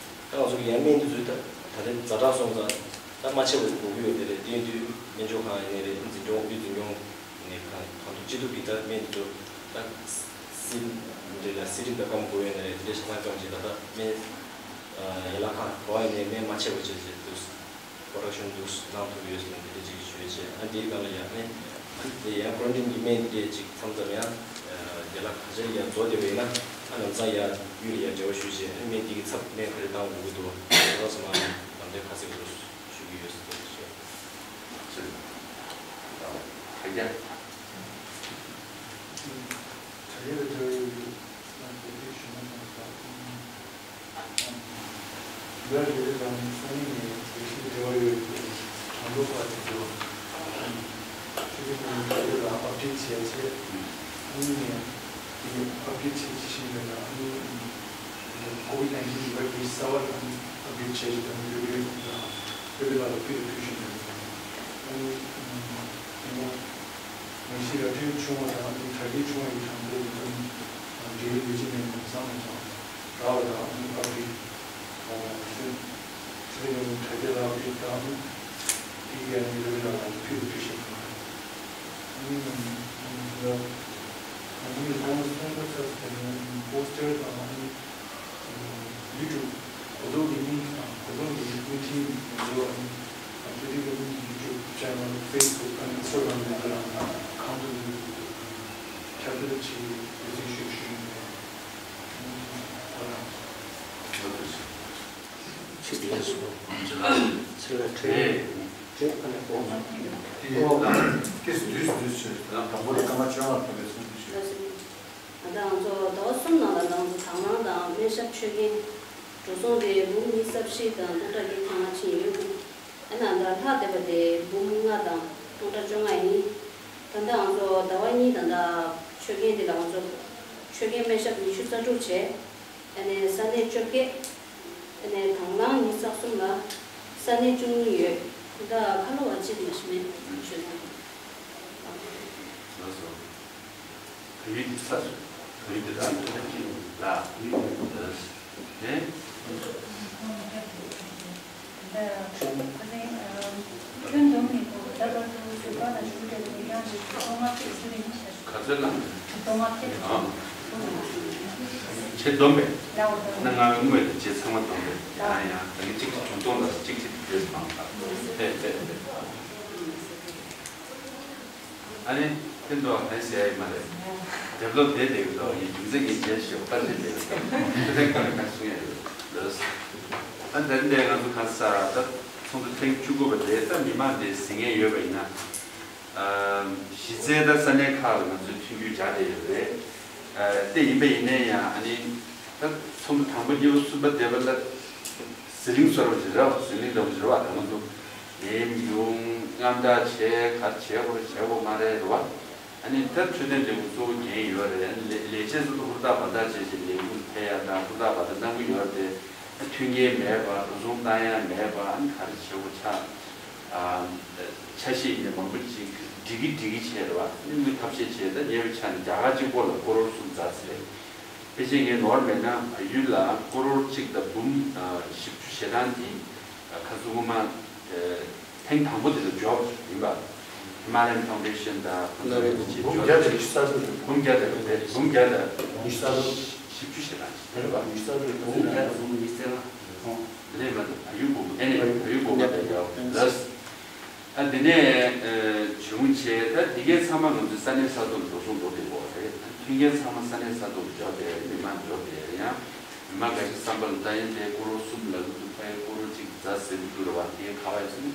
ད་ང་ཚོ་གི་ཡང་སྨན་དེ་ཚོའི་ད་ད་ལྟའི་ཛ་དྲག་སོང་ཙང་ད་མ་ཆེ་བ་དགོས་ཀྱི་ཡོད། དེ་རེད། དེ་ཡིན་དུས་སྨན་བཅོས་ཁང་ཡིན་ནའི་རེད། འཛིན་སྐྱོང་དབུས་འཛིན་སྐྱོང་ནས་གང་གང་ཐུབ་ཅི་ཐུབ་ཀྱིས་ད་སྨན་དེ་ཚོ་ད་སྲིད་འདི་ལ་སྲིད་རིམ་ད་སྐམ་དགོས་ཡོད་ན་རེད། དེ་འདྲའི་ཆ་ཚང་སྐམ་བྱས་ད་ད་སྨན་ཡན་ལག་ཁག་ག་བ་ཡིན་ནའི་སྨན་མ་ཆེ་བ་བྱས་བྱས་འདུག production འདུག་གནང་ཐུབ་ཡོད་ཟེར་ནས་དེ་འདྲ་ཅིག་ཞུས་བྱས། ཨ་འདིའི་སྒང་ལ་ཡང་ནས་ཨ་དེ་ཡང་quarantine གི་སྨན་དེ་ཅིག་མཚམས་མཚམས་ཡང་ཡན་ལག་ཁ་ཤས་ཡང་རྫོགས་བསྡད་པ་ཡིན་ན་ཨ་ལམ་སང་ཡང་གཡུལ་ལ་ཡང་འབྲེལ་བ་ཞུས་བྱས། ཨ་སྨན་དེ་གི་ཚབ་སྨན་ག་རེ་བཏང་དགོས་ཀྱི་འདུག་ལགས་སོ། མ་ལམ་སྟོན་ཁ་གསལ་པོ་ཞུ་གི་ཡོད་ཟེར་དེ་ཞུ། ཨ་ཡ། དྲ་རྒྱ་ལ་འབྲེལ་བ་ཡོད་པའི་ང་ཚོ་བོད་ཀྱི་གཞོན་ནུ་ཚོ་ལ་ཡ་རེ་རེ་དང་ས་གནས་ནས་བོད་ཀྱི་འབྲེལ་བ་ཡོད་པའི་གྲངས་ཐོ་ཁག་དེ་ཚོ་ཆུ་ཚོད་ཉི་ཤུ་རེ་རེ་ལ་update བྱས་བྱས། ཨ་ནི་དེ་update བྱས་ཅི་ཞིག་ཡོད་ན་ཨ་ནི་COVID nineteen གི་བར་གྱི་གསར་བ་ལ་update བྱས་ཅི་དང་བོད་པའི་ལ་བོད་པའི་ལ་ལ་ཕུལ་དུ་ཕུལ་བཞིན་ཡོད། ཨ་ནི་དེ་ནས། ངེས་ཤེས་ར་འཕྲོད་བྱུང་བ་དང་དྲ་རྒྱའི་བྱུང་བའི་གྲངས་ཐོ་ཡིན་ཙང་འབྲེལ་ཡོད་ཅི་མེད་མང་ཙམ་མང་ཙམ་རག་པ་དང་ཨ་ནི་ཨ་ཕི་ཨ་ཚེ་ཚེ་རིང་དྲ་རྒྱ་ལ་ཨ་ཕི་དང་ཨ་ནི་ཨི་གེ་ཨ་ནི་རེ་བའི་ལ་ལ་ཕུལ་དུ་ཕུལ་བཞིན་ཡོད། ཨ་ནི་ Facebook དང་Instagram ནས་ང་རང་གང་དུ་ཁྱབ་སྤེལ་བྱེད་རྒྱུ་འཛིན་ཞུ་ཞུ་ཡིན་པས། ཕྱི་དེ་སོ། ཕྱི་ལ་ཁྲེལ་ཁྲེལ་ཨ་ནི་ཨོ་ཨོ། ཏིས་དུས་དུས་ཆེ་དང་པོ་དེ་སྐར་མ་བཅོ་ལྔ་ཕེབས་པའི་ཚོགས་འདུ་ཞིག་ད་ལྟ་ང་ཚོ་ཟླ་བ་གསུམ་ནང་ལ་ང་ཚོ་དང་བླངས་དང་སྨན་ཞབས་ཆོད་མཁན་འགྲོ་སོང་དེ་འབུམ་ཉི་ཤུ་རྩ་བཞི་དང་སྟོང་ཕྲག་བརྒྱད་བརྒྱ་ལྔ་ཕྱིན་ཡོད། ཨ་ནི་ད་ལྷག་བསྡད་པ་དེ་འབུམ་ལྔ་དང་སྟོང་ཕྲག་བཅོ་ལྔ་ཡིན། ད་ལྟ་ང་ཚོ་ཟླ་བ་གཉིས་ད་ལྟ་ཆོད་མཁན་དེ་ལ་ང་ཚོ་ཆོད་མཁན་སྨན་ཞབས་ཉི་ཤུ་རྩ་དྲུག་བྱས། ཨ་ནི་ས་གནས་བཅོ་བརྒྱད། ཨ་ནི་དང་བླངས་ཉི་ཤུ་རྩ་གསུམ་ལ་ས་གནས་བཅུ་གཉིས་ཡོད། ད་ཁ་ལོ་བ་གཅིག་མ་ཤི་མེད་ཞུ་ན། ལགས་སོ། བལ་ཡུལ་འདི་ས་བལ་ཡུལ་འདི་རང་ཐོག་ལ་ལ་ལ་ལ་ལ་ལ། ཁྱོན་བསྡོམས་ནས་གོ་ད་བར་དུ་བཟོ་གྲྭ་ལ་ཞུགས་བསྡད་པའི་ཡང་དེ་སྟོང་ལྔ་བཅུ་ཞུ་རེ་ཡིན་ཤག་ག་ཚོད་ལ། སྟོང་ལྔ་བཅུ། ཨང་། བྱེད་བསྡོམས་པས། ལའོ་ད། ན་ང་དངོས་དེ་བྱེད་ཚང་མ་བསྡོམས་པས། ཡང་ཡང་ད་གི་གཅིག་གཅིག་བྱུང་སྟོང་ལ་གཅིག་གཅིག་དེ་མང་ད། ཧེ་ཧེ་ཧེ། ཨ་ནི་ཁྱེད་ཚོ་ཧན་ཟེར་ཡ་ཡིན་མ་རེད། དེབ་ལོ་བསྡད་བསྡད་ཀྱི་འདུག་ཡིན་རྒྱུ་མཚན་ངས་མཇལ་ཞིག་པར་ཞིག་བསྡད་ཀྱི་འདུག་ཁྱེད་ཚོས་ག་རེ་ག་རེ་གསུང་ཡ་ཡོད་ལོས། ཨ་ནི་ད་ལྟ་ང་ཚོ་ག་ས་ད་ཚོགས་འདུ་ཐེངས་བཅུ་དགུ་པ་དེ་ད་མི་མང་དེ་གཟིགས་མཁན་ཡོད་པ་ཡིན་ན། གཞི་རྩའི་ད་ས་གནས་ཁག་ལ་ང་ཚོས་མཐུན་འགྱུར་སྦྱར་བསྡད་ཡོད་རེད། དེ་ཡིན་པ་ཡིན་ན་ཡང་ཨ་ནི་ད་ཚོགས་འདུ་དང་པོ་གཉིས་པ་གསུམ་པ་བསྡད་པ་ལ། ཟི་ལིང་བཟོ་འདྲ་བོ་ཞིག་རེད་བ། ཟི་ལིང་འདྲ་བོ་ཞིག་རེད་བ། ད་ང་ཚོ་ནད་ཡམས་ཡོང་དངངས་སྐྲག་བྱས་ག་རེ་བྱས་དགོས་རེད་བྱས་དགོས་མ་རེད་རེད་བ། ཨ་ནི་ད་འཕྲོད་བསྟེན་ལས་ཁུངས་གཙོ་བོ་འགན་ཡོད་རེད། ཨ་ནི་ལས་ལས་བྱེད་ཚོ་ཧུར་ཐག་འབད་ཐག་བྱས་བྱས་ལས་ཁུངས་ཕེབས་ཡ་དང་ཧུར་ཐག་འབད་ཐག་གནང་གི་ཡོད་རེད་དེ། མཐུན་རྐྱེན་མེད་པ་འགྲོ་སོང་བཏང་ཡ་མེད་པ་ཨ་ནི་ག་རེ་བྱེད་དགོས་ཆ་ཨ་ཆ་ཤས་ཡིན་ན་མང་པོ་ཅིག་འགྲིག་གི་འགྲིག་གི་བྱས་རེད་བ། ཨ་ནི་དངུལ་ཐབས་ཤེས་བྱས་ད་ཉེ་བའི་ཆ་ནས་རྒྱ་གར་གཅིག་པོ་ལ་ཀོ་རོར་གསུམ་ཙམ་ཟེར། ཕལ་ཆེར་ངས་ནོར་མེད་ན་བལ་ཡུལ་ལ་ཀོ་རོར་གཅིག་དང་འབུམ་བཞི་བཅུ་ཞེ་གྲངས་དེ་ཁ་སང་སྔོན་མ་ཐེངས་དང་པོ་དེ་ལ་འབྱོར་ཡིན་པ། ཧི་མ་ལ་ཡན་ཕའུན་ཌེ་ཤན་དང་ཁོང་ཚོ་གིས་འབུམ་བརྒྱ་དང་ཉི་ཤུ་རྩ་དྲུག་རེད། འབུམ་བརྒྱ་དང་འབུམ་བརྒྱ་དང་ཉི་ཤུ་རྩ་དྲུག་བཞི་བཅུ་ཞེ་གྲངས་ཞིག་རེད་པ། ཉི་ཤུ་རྩ་དྲུག་འབུམ་བརྒྱ་དང་འབུམ་ཉི་ཤུ་རྩ་ལྔ། རེད་མ་གཏོགས་བལ་ཡུལ་འབུམ་ཨེ་ནས་བལ་ཡུལ་འབུམ་དང་ཡག་ལ། ཨ་དེ་ནས་བྱུང་བྱས་ད་འདི་གའི་ཚང་མ་ང་ཚོའི་ས་གནས་ས་ཐོག་ལ་འགྲོ་སོང་འགྲོ་བསྡད་ཡོད་རེད། མཐུན་རྐྱེན་ཚང་མ་ས་གནས་ས་ཐོག་ལ་འབྱོར་བསྡད་རེད། མི་མང་འབྱོར་བསྡད་རེད། ཡང་མི་མང་འགའ་ཤས་བསམ་པ་ལ་ད་ཡིན་དེ་ཀོ་རོར་གསུམ་ལ་འདུག་ཕ་ཡི་ཀོ་རོར་གཅིག་རྫ་ཟེར་འདུག་རེད་བ། དེ་ག་བ་ཡོད་ཟེར་ན་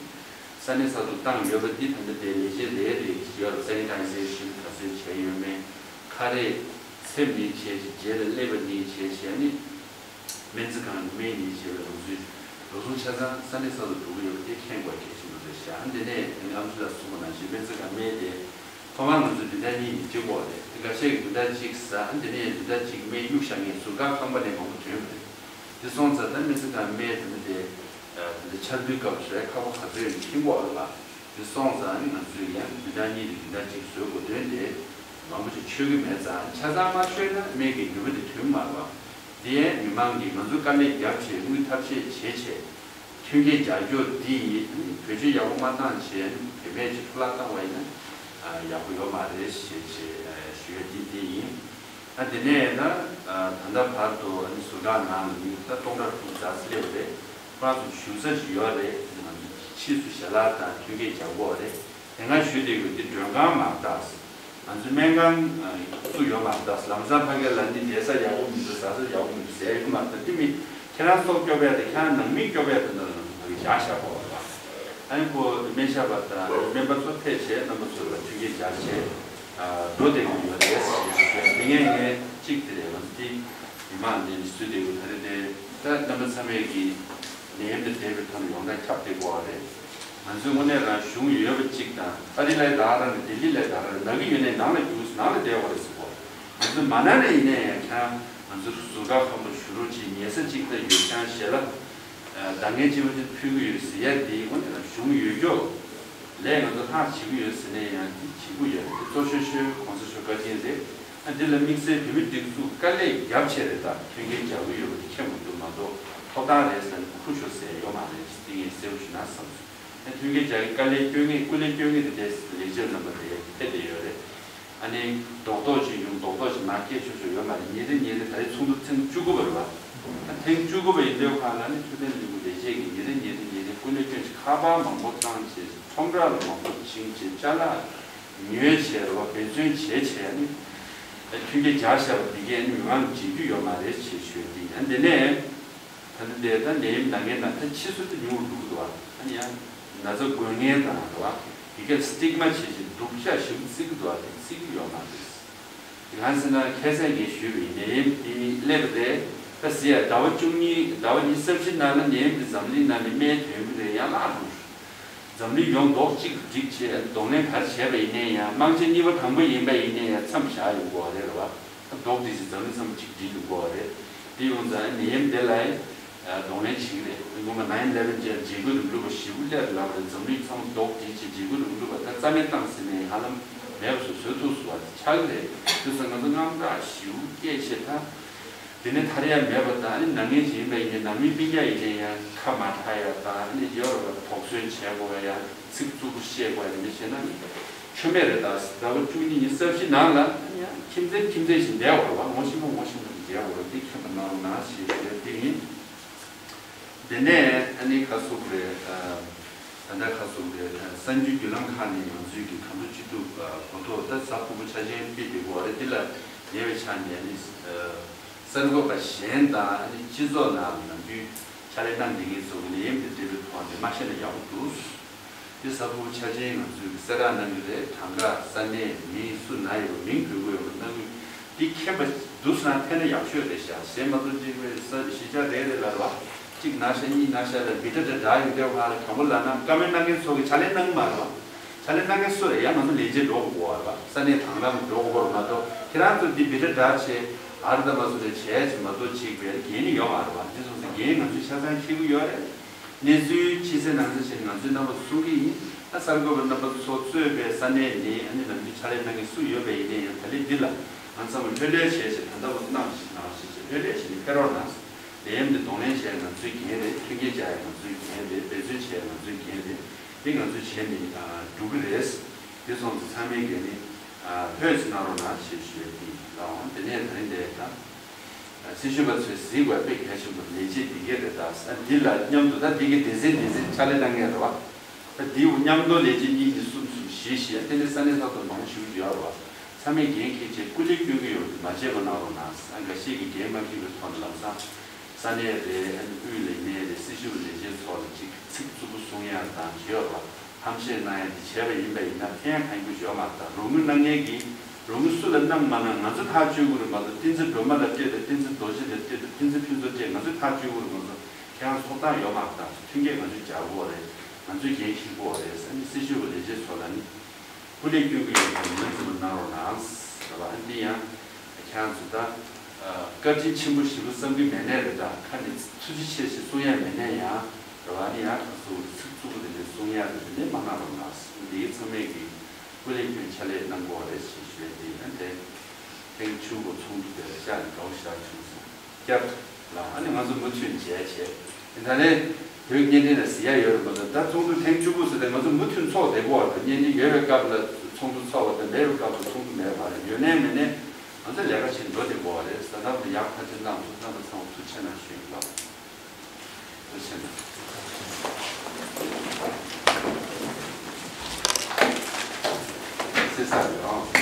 ས་གནས་ས་ཐོག་བཏང་ཡོད་པ་འདི་ད་ལྟ་དེ་ལས་བྱེད་རེ་རེ་ཡོད་རེད། སེ་ནི་ཊའི་ཟེ་ཤན་ག་ཚོད་བྱས་ཡོད་མེད། ཁ་རས་འཚེམ་ནས་བྱས་ཤིང་རྗེས་ལ་སླེབས་པ་ནས་བྱས་བྱས་ནི། སྨན་རྩིས་ཁང་ནས་སྨན་ནི་བྱས་པའི་ལམ་སྲོལ་འགྲོ་སོང་ཆ་ཚང་ས་གནས་ས་ཐོག་འགྲོ་གི་ཡོད་པ་དེ་མཁྱེན་དགོས་གལ་ཆེན་པོ་རེད་ཤག་ཨ་འདི་ནས་ཨ་ནི་ཨ་མཆོག་ལགས་གསུངས་པ་ནང་བཞིན་སྨན་རྩིས་ཁང་སྨན་དེ་ཐོག་མར་ང་ཚོ་བདུན་ཕྲག་གཉིས་ནས་གཅིག་དགོས་རེད། དེ་འགའ་ཤས་ཀྱིས་བདུན་ཕྲག་གཅིག་ཟ། ཨ་འདི་ནས་བདུན་ཕྲག་གཅིག་སྨན་གཡུག་བཞག་མཁན་ཟུར་བཀག་ཁང་པ་ནས་མང་པོ་ཐོན་པ་རེད། དེ་སོང་ཙང་ད་སྨན་རྩིས་ཁང་སྨན་དེ་འདི་དེ་ད་ལྟ་ཆར་དུས་སྐབས་སུ་ཁག་པོ་ག་ཚོད་ཡོད་མཁྱེན་དགོས་རེད་པ། དེ་སོང་ཙང་ཨ་ནི་ང་ཚོས་ཡང་བདུན་ཕྲག་གཉིས་ནས་བདུན་ཕྲག་གཅིག་བཟོ་དགོས་དོན་དེ་མང་པོ་ཞིག་ཆོད་ཀྱི་མེད་ཙང་ཆ་ཚང་མ་ཆོད་ན་སྨན་གྱི་ནུས་པ་དེ་ཐོན་གྱི་མ་རེད་པ། དེ་ཡང་མི་མང་གིས་ང་ཚོ་དཀའ་ལས་བརྒྱབ་བྱས་དངུལ་ཐབས་ཤེས་བྱས་བྱས། མཐུན་རྐྱེན་རྒྱག་རྒྱུ་འདི་ཡིས་བེད་སྤྱོད་ཡག་པོ་མ་བཏང་བྱས་བུད་མེད་ཅིག་ཕུ་ལ་བཏང་བ་ཡིན་ན་ཡག་པོ་ཡོད་མ་རེད་ཞེས་བྱས་ཞུ་ཡ་འདི་འདི་ཡིན། ཨ་དེ་ནས་ད་ད་ལྟ་བར་དུ་ཨ་ནི་ཟུར་བཀག་ནང་ལ་མི་ད་སྟོང་ཕྲག་དྲུག་ཙམ་སླེབས་པ་རེད། ཁོ་རང་ཚོ་བཞུགས་ས་ཞིག་ཡོད་རེད། ང་ཚོ་ཕྱིས་སུ་ཞལ་ལག་དང་མཐུན་རྐྱེན་རྒྱག་དགོས་རེད། དེ་སྔ་ཞུས་བསྡད་ཡོད་འདི་མགྲོན་ཁང་མ་རེད་ད། ང་ཚོའི་སྨན་ཁང་བཙུགས་ཡོད་མ་རེད་ད། ལམ་སང་ཕ་གི་ལ་འདི་བསྡད་ས་ཡག་པོ་མི་འདུག་ཟ་ས་ཡག་པོ་མི་འདུག་ཟེར་ཡོད་མ་རེད་ད། འདི་མི་ཁྱེད་རང་སྲོག་སྐྱོབ་ཡ་དེ་ཁྱེད་རང་ནང་མི་སྐྱོབ་ཡ་དེ་འདྲ་ལ་ང་ཚོ་ཕ་གི་བཞག་བཞག་དགོས་རེད་པ། ཨ་ནི་ཁོ་སྨན་ཞབས་པ་དང་སྨན་པ་ཚོ་ཕེབས་བྱས་རྣམ་པ་ཚོ་ལ་མཐུན་རྐྱེན་སྦྱར་བྱས་འགྲོ་བསྡད་ཀྱི་ཡོད་རེད་ཟེར་ཞུ་ཡ། དེ་ངས་ངས་གཅིག་དེ་རེད། ང་ཚོ་འདི་མི་མང་འདི་ནས་བཟོས་བསྡད་ཡོད་ད་རེད་དེ། ད་རྣམ་པ་ཚང་མས་ཀྱི་ནད་ཡམས་དང་འབྲེལ་བའི་ཐོག་ནས་ཡོངས་གྲགས་ཁྱབ་བསྡད་ཀྱི་ཡོད་རེད། ང་ཚོའི་དངོས་གནས་རང་གཞུང་ཡོད་པ་གཅིག་དང་ཨ་རི་ལ་ཡི་ད་ག་རང་རེད། ལྡི་ལི་ལ་ཡི་ད་ག་རང་རེད། ན་གི་ཡོད་ནའི་ནང་ལ་རྒྱུགས་ནང་ལ་བསྡད་ཡོད་རེད་ཟེར་གོ། ང་ཚོ་མ་ན་ནས་ཡིན་ན་ཡང་ཁྱང་ང་ཚོ་ཟུར་བཀག་ཁང་པ་བཞུགས་རོགས་གྱིས། ཉལ་ས་གཅིག་དང་ཡོད་ཀྱང་ཞལ་ལག་ད་ངས་ཅི་མ་ཅི་ཕུལ་གི་ཡོད་ཟེར་ཡ་འདི་དངོས་གནས་རང་གཞུང་ཡོད་རྒྱུ་ལས་ང་ཚོ་ལྷག་བྱེད་ཀྱི་ཡོད་ཟེར་ནས་ཡང་འདི་བྱེད་དགོས་ཡོད་རེད། འདི་གཙོ་ཤོས་ཤོས་གོང་ས་མཆོག་བཀའ་དྲིན་རེད། ཨ་འདི་ལ་དམིགས་བསལ་བོད་མི་སྒྲིག་འཛུགས་དཀའ་ལས་རྒྱབ་ཆེ་རེད། ད་མཐུན་རྐྱེན་རྒྱག་གི་ཡོད་པ་འདི་ཁྱད་མི་འདུག་མ་གཏོགས་ཐོབ་ཐང་རེད་ཟེར་ནས་ཁུར་ཤོག་ཟེར་ཡོད་མ་རེད། འདི་ངས་གསལ་པོ་ཞུ་ན་བསམ་སོང་། ཨ་མཐུན་རྐྱེན་རྒྱག་གི་དཀའ་ལས་སྐྱོན་མཁན་སྐུ་ལས་སྐྱོན་མཁན་དེ་འདྲའི་ལས་བྱེད་རྣམ་པ་དེ་ཕེབས་བསྡད་ཡོད་རེད། ཨ་ནི་རྡོག་རྡོག་ཅིག་ཡོང་རྡོག་རྡོག་ཅིག་མ་སྐྱེལ་ཆོག་ཆོག་ཡོད་མ་རེད། ཉིན་རེ་ཉིན་རེ་ད་རེས་ཚོགས་འདུ་ཐེངས་བཅུ་དགུ་པ་རེད་བ། ཨ་ཐེངས་བཅུ་དགུ་པ་ཡིན་དུས་ཁ་ལ་ནི་འཕྲོད་བསྟེན་ལས་ཁུངས་ལས་བྱེད་ཀྱིས་ཉིན་རེ་ཉིན་རེ་ཉིན་རེ་སྐུ་ལས་སྐྱོན་ཅིག་ཁ་པར་མང་པོ་བཏང་བྱས། ཁྲོམ་ར་ལ་མང་པོ་ཕྱིན་བྱས་ཅ་ལག་ཉོས་བྱས་རེད་བ། འབད་བརྩོན་བྱས་བྱས་ནི་མཐུན་རྐྱེན་སྦྱར་བཞག་པ་འདི་གས་ནི་མི་མང་གིས་བརྗེད་རྒྱུ་ཡོད་མ་རེད་ཅེས་ཞུས་ཏེ། ཡང་འདི་ནས་ད་ལྟ་དེ་ད་ནད་ཡམས་ན་མཁན་ན་ད་ཕྱིས་སུ་ད་ཉུང་རུ་འགྲོ་གི་འདུག་བ། ཨ་ནི་ཡང་ན་ཚ་འགོས་མཁན་དང་རེད་བ། དེ་གས་སི་ཊིག་མ་བྱས་བྱས་སྡུག་ཅག་ཞིག་བརྩི་གི་འདུག་བ། དེ་བརྩི་གི་ཡོད་མ་རེད། དེ་གང་ཟེར་ན་ཁ་སང་ངས་ཞུས་པའི་ནད་ཡམས་དེ་སླེབས་པ་རེད། ད་ཟེར་ཡ་ཟླ་བ་བཅུ་གཉིས་ཟླ་བ་ཉི་ཤུ་རྩ་བཞི་ནང་ལ་ནད་ཡམས་དེ་འཛམ་གླིང་ནང་ནས་རྨས་ཐོན་གི་རེད། ཡང་བརླག་འགྲོ། འཛམ་གླིང་ཡོངས་རྡོག་གཅིག་སྒྲིལ་བྱས་གདོང་ལེན་ག་རེ་བྱས་པ་ཡིན་ནའི་ཡང་རྨང་ཆེན་གཉིས་པ་དང་པོ་ཡིན་པ་ཡིན་ནའི་ཡང་མཚམས་བཞག་ཡོང་གི་ཡོད་རེད་རེད་བ། རྡོག་སྒྲིལ་བྱས་འཛམ་གླིང་མཚམས་གཅིག་སྒྲིལ་ཡོང་གི་ཡོད་རེད། དེ་ཡོང་ཙང་ནད་ཡམས་དེ་ལ་གདོང་ལེན་བྱེད་ཀྱི་རེད། སྔོན་མ་nine eleven་ཅེས་བརྗེ་སྒོ་རིང་ལུགས་པ་ཞེ་པོ་སླེབས་ལབ་རེད། འཛམ་གླིང་ཚང་མ་རྡོག་སྒྲིལ་བྱས་བརྗེ་སྒོ་རིང་ལུགས་པ་ད་རྩ་མེད་བཏང་ཟིན་ནའི་ཧ་ལམ་མེད་པ་བཟོ་བཟོ་ཐུབ་སོང་བ་ཆགས་ཀྱི་རེད། དེ་ཚོ་ང་ཚོ་དངངས་སྐྲག་ཞེ་པོ་སྐྱེས་བྱས་ད། དེ་ནས་ཐར་ཡ་མེད་པ་དང་། ཨ་ནི་ན་མཁན་ཞིག་ཡིན་པ་ཡིན་ནའི་ནང་མི་སྤུན་ཀྱག་ཡིན་ནའི་ཡང་ཁ་མ་གྲག་ཡ་དང་། ཨ་ནི་ཡོད་རེད་པ། དོགས་ཟོན་བྱེད་དགོས་ཡ། ཚིག་རྩུབ་པོ་བཤད་དགོས་ཡ་དེ་འདྲ་བྱས་ན་ཆོ་མེད་རེད། ད་ཟླ་བ་བཅུ་གཉིས་ཉི་ཤུ་རྩ་བཞི་ནང་ལ་ཨ་ནི་ཡང་ཁྱིམ་མཚེས་ཁྱིམ་མཚེས་ཤིག་བསྡད་དགོས་རེད་པ། ངོ་ཤེས་པོ་ངོ་ཤེས་པོ་ཞིག་བསྡད་དགོས་རེད། འདི་མཁྱེན་པ་གནང་རོགས་གནང་ཞེས་ཞུ་ཡ་དེ་ཡིན། དེ་ནས་ཨ་ནི་ཁ་ཟུག་རེད། ད་ལྟ་ཁ་ཟུག་རེད། གསར་འགྱུར་བརྒྱུད་ལམ་ཁག་ནས་ང་ཚོའི་གི་གངས་ལྗོངས་སྐྱིད་སྡུག་གོ་ཐོག་ད་གཟའ་ཕུར་བུ་འཆར་ཅན་ཕུལ་བསྡད་ཡོད་རེད། འདི་ལ་ཉེ་བའི་ཆར་ནས་ཨ་ནི་གསར་འགོད་པ་གཞན་དང་ཨ་ནི་སྤྱི་ཚོགས་ནང་ནམ་རྒྱུན་ཕྱག་ལས་གནང་བསྡད་མཁན་ཚོ་གི་ནད་ཡམས་དེ་འབྲེལ་བའི་ཐོག་ནས་མ་བཤད་ན་ཡག་པོ་འདུག་དེ་གཟའ་ཕུར་བུ་འཆར་ཅན་ང་ཚོས་གསལ་བསྒྲགས་གནང་གི་རེད། གྲངས་ཀ་ས་གནས་མིང་སུ་ན་ཡོད་པ་མིང་འབོད་དགོས་ཡོད་པ་གནང་གི། འདི་མཁྱེན་པ་འདུག་ཟེར་ན་ཕན་ན་ཡག་ཤོས་རེད་ཤག་ཟེར་མ་གཏོགས་གཅིག་པའི་ས་གཞིས་ཆགས་རེ་རེ་ལ་རེད་བ། གཅིག་ན་ཤ་གཉིས་ན་ཤ་ལ་མི་འདྲ་འདྲ་འདྲ་ཡོང་དུས་ང་ལ་དྲང་པོ་ལབ་ན་བཀའ་མོལ་གནང་མཁན་ཚོ་གི་ཕྱག་ལས་གནང་གི་མ་རེད་བ། ཕྱག་ལས་གནང་མཁན་སུ་རེད། ཡང་ང་ཚོ་ལས་བྱེད་འགྲོ་དགོས་པ་རེད་བ། ས་གནས་དང་བླངས་འགྲོ་དགོས་པ་མ་གཏོགས་ཁྱེད་རང་ཚོ་འདི་མི་འདྲ་འདྲ་བྱས་ཨ་རི་ད་མ་སུ་རེ་བྱས་ཅིག་མ་གཏོགས་གཅིག་པའི་འགན་ནི་ཡོད་མ་རེད་བ། འདི་སོང་ཙང་འགན་ང་ཚོས་ཆ་ཚང་འཁྱེར་གི་ཡོད་རེད། གནས་ཚུལ་ཕྱི་གསལ་ནང་གསལ་བྱས་ནས་ང་ཚོའི་རྣམ་པ་ཚོ་གསུང་གི་ཡིན། ཨ་གསར་འགོད་པ་རྣམ་པ་ཚོ་གཙོས་པའི་ས་གནས་ནས་ཨ་ནི་ནམ་རྒྱུན་ཕྱག་ལས་གནང་མཁན་སུ་ཡོད་པ་ཡིན་ནའི་ཡང་ད་ལན་འདི་ལ་ང་ཚང་མ་ལྷོད་ལྷོད་བྱས་བྱས་ད་ལྟ་བར་གནང་བཞིན་གནང་བཞིན་བྱས་ལྷོད་ལྷོད་བྱས་ནས་ཕེབས་རོགས་གནང་། ནད་ཡམས་འདི་གདོང་ལེན་བྱས་ང་ཚོའི་འགན་རེད། མཐུན་རྐྱེན་སྦྱར་ཡ་ང་ཚོའི་འགན་རེད། འབད་བརྩོན་བྱས་ང་ཚོའི་འགན་རེད། འདི་ང་ཚོས་བྱས་ནས་འགྲོ་གི་རེད། དེ་སོང་ཙང་ཚང་མས་གལ་ནི་ལྷོད་ཅིག་གནང་རོགས་གནང་ཞེས་ཞུ་ཡ་དེ་ཡིན། ལའང་དེ་ནས་ད་རིང་དེ་ད། སྲི་ཞུ་བ་ཚོས་གཟིགས་དགོས་དཔེ་གལ་ཆེན་པོ་ལས་བྱེད་འདི་གས་རེད། ད་ས་འདི་ལ་མཉམ་དུ་ད་འདི་གི་སྡེ་ཚན་སྡེ་ཚན་ཕྱག་ལས་གནང་མཁན་རེད་བ། ད་འདི་མཉམ་དུ་ལས་བྱེད་གཉིས་གཉིས་གསུམ་གསུམ་བཞི་བཞི་དེ་ནས་ས་གནས་ས་ཐོག་མང་པོ་ཞིག་ཡོད་རེད་བ། ཚང་མས་འགན་འཁྱེར་བྱས་སྐུ་ལས་སྐྱོན་གྱི་ཡོད་དེ་མ་བརྗེད་པ་གནང་རོགས་གནང་། ས་འགའ་ཤས་ཀྱིས་འགན་མ་འཁྱེར་བའི་ཐོག་ནས་ལམ་སང་ས་གནས་རེད། ཨ་ནི་དབུས་ལས་གནས་རེད། སྲི་ཞུ་བ་ལས་བྱེད་ཚོ་ལ་ཅིག་ཚིག་རྩུབ་པོ་གསུང་ཡག་དང་བྱེད་ཡོད་རེད་བ། ཧམ་བཤད་གནང་ཡ་དེ་བྱས་པ་ཡིན་པ་ཡིན་ན་ཕན་ཐོགས་རྒྱུ་ཡོད་མ་རེད། ད་རོགས་དངུལ་གནང་མཁན་གྱིས་རོགས་དངུལ་སུ་ལ་གནང་མ་གནང་ང་ཚོ་ཐག་གཅོད་དགོས་རེད་མ་གཏོགས་བསྟན་འཛིན་སྒྲོལ་མ་ལ་སྤྲད་དང་བསྟན་འཛིན་རྡོ་རྗེ་ལ་སྤྲད་དང་བསྟན་འཛིན་ཕུན་ཚོགས་སྤྲད་ང་ཚོས་ཐག་གཅོད་དགོས་རེད། ང་ཚོ་ཁྱེད་རང་ཐོབ་ཐང་ཡོད་མ་རེད། ད་མཐུན་རྐྱེན་ང་ཚོས་སྦྱར་དགོས་རེད། ང་ཚོས་འགན་འཁྱེར་དགོས་རེད། ཨ་ནི་སྲི་ཞུ་བ་ལས་བྱེད་ཚོ་ལ་ནི་སྐུ་ལས་སྐྱོན་གྱི་ཡོད་པ་ངོས་འཛིན་པ་གནང་རོགས་གནང་། རེད་བ། ཨ་ནི་ཡང་ཁྱེད་རང་ཚོ་ད། བཀའ་དྲིན་ཆེན་པོ་ཞེ་པོ་བསམ་གྱི་མེད་ནའི་རེད། ད་ཁ་ནས་ཐུགས་རྗེ་ཆེ་ཞེས་གསུང་ཡ་མེད་ནའི་ཡང་རེད་བ། ཨ་ནི་ཡང་ཁ་ཚུགས་ཚིག་རྩུབ་པོ་དེ་འདྲ་གསུང་ཡ་དེ་འདྲ་མ་གནང་རོགས་གནང་། འདི་ཚང་མས་ཀྱི་སྐུ་ལས་སྐྱོན་ཕྱག་ལས་གནང་དགོས་རེད་ཞེས་ཞུ་ཡ་དེ་ཡིན། ཨ་དེ་ཐེངས་བཅུ་དགུ་ཚོགས་འདུ་དེ་ལ་བཅར་ནས་དགའ་པོ་ཞེ་དྲག་བྱུང་སོང་། བསྐྱར་དུ་ལ་ཨ་ནི་ང་ཚོ་མུ་མཐུད་མཇལ་བྱས། ད་ལན་བོད་བརྙན་འཕྲིན་ལ་གཟིགས་ཡ་ཡོད་རེད་མ་གཏོགས་ད་ཚོགས་འདུ་ཐེངས་བཅུ་དགུ་ཟེར་ཏེ་ང་ཚོ་མུ་མཐུད་ཚོགས་བསྡད་ཀྱི་ཡོད་རེད། བརྙན་འཕྲིན་ཡོད་པའི་སྐབས་ལ་ཚོགས་འདུ་ཚོགས་པ་དང་མེད་པའི་སྐབས་ལ་ཚོགས་འདུ་མེད་པ་རེད། ཡོད་ནའི་མེད་ནའི་ང་ཚོ་ལས་ཀ་བྱེད་འགྲོ་བསྡད་ཀྱི་ཡོད་རེད། ད་ལྟ་བར་ཡག་ཕར་ཕྱིན་གནང་ཚུལ་རྣམ་པ་ཚང་མ་ཐུགས་རྗེ་ཆེ་གནང་ཞུ་ཡིན་ལགས། ཐུགས་རྗེ་ཆེ་གནང་། བསྲེ་ས་རེད་ཨང་།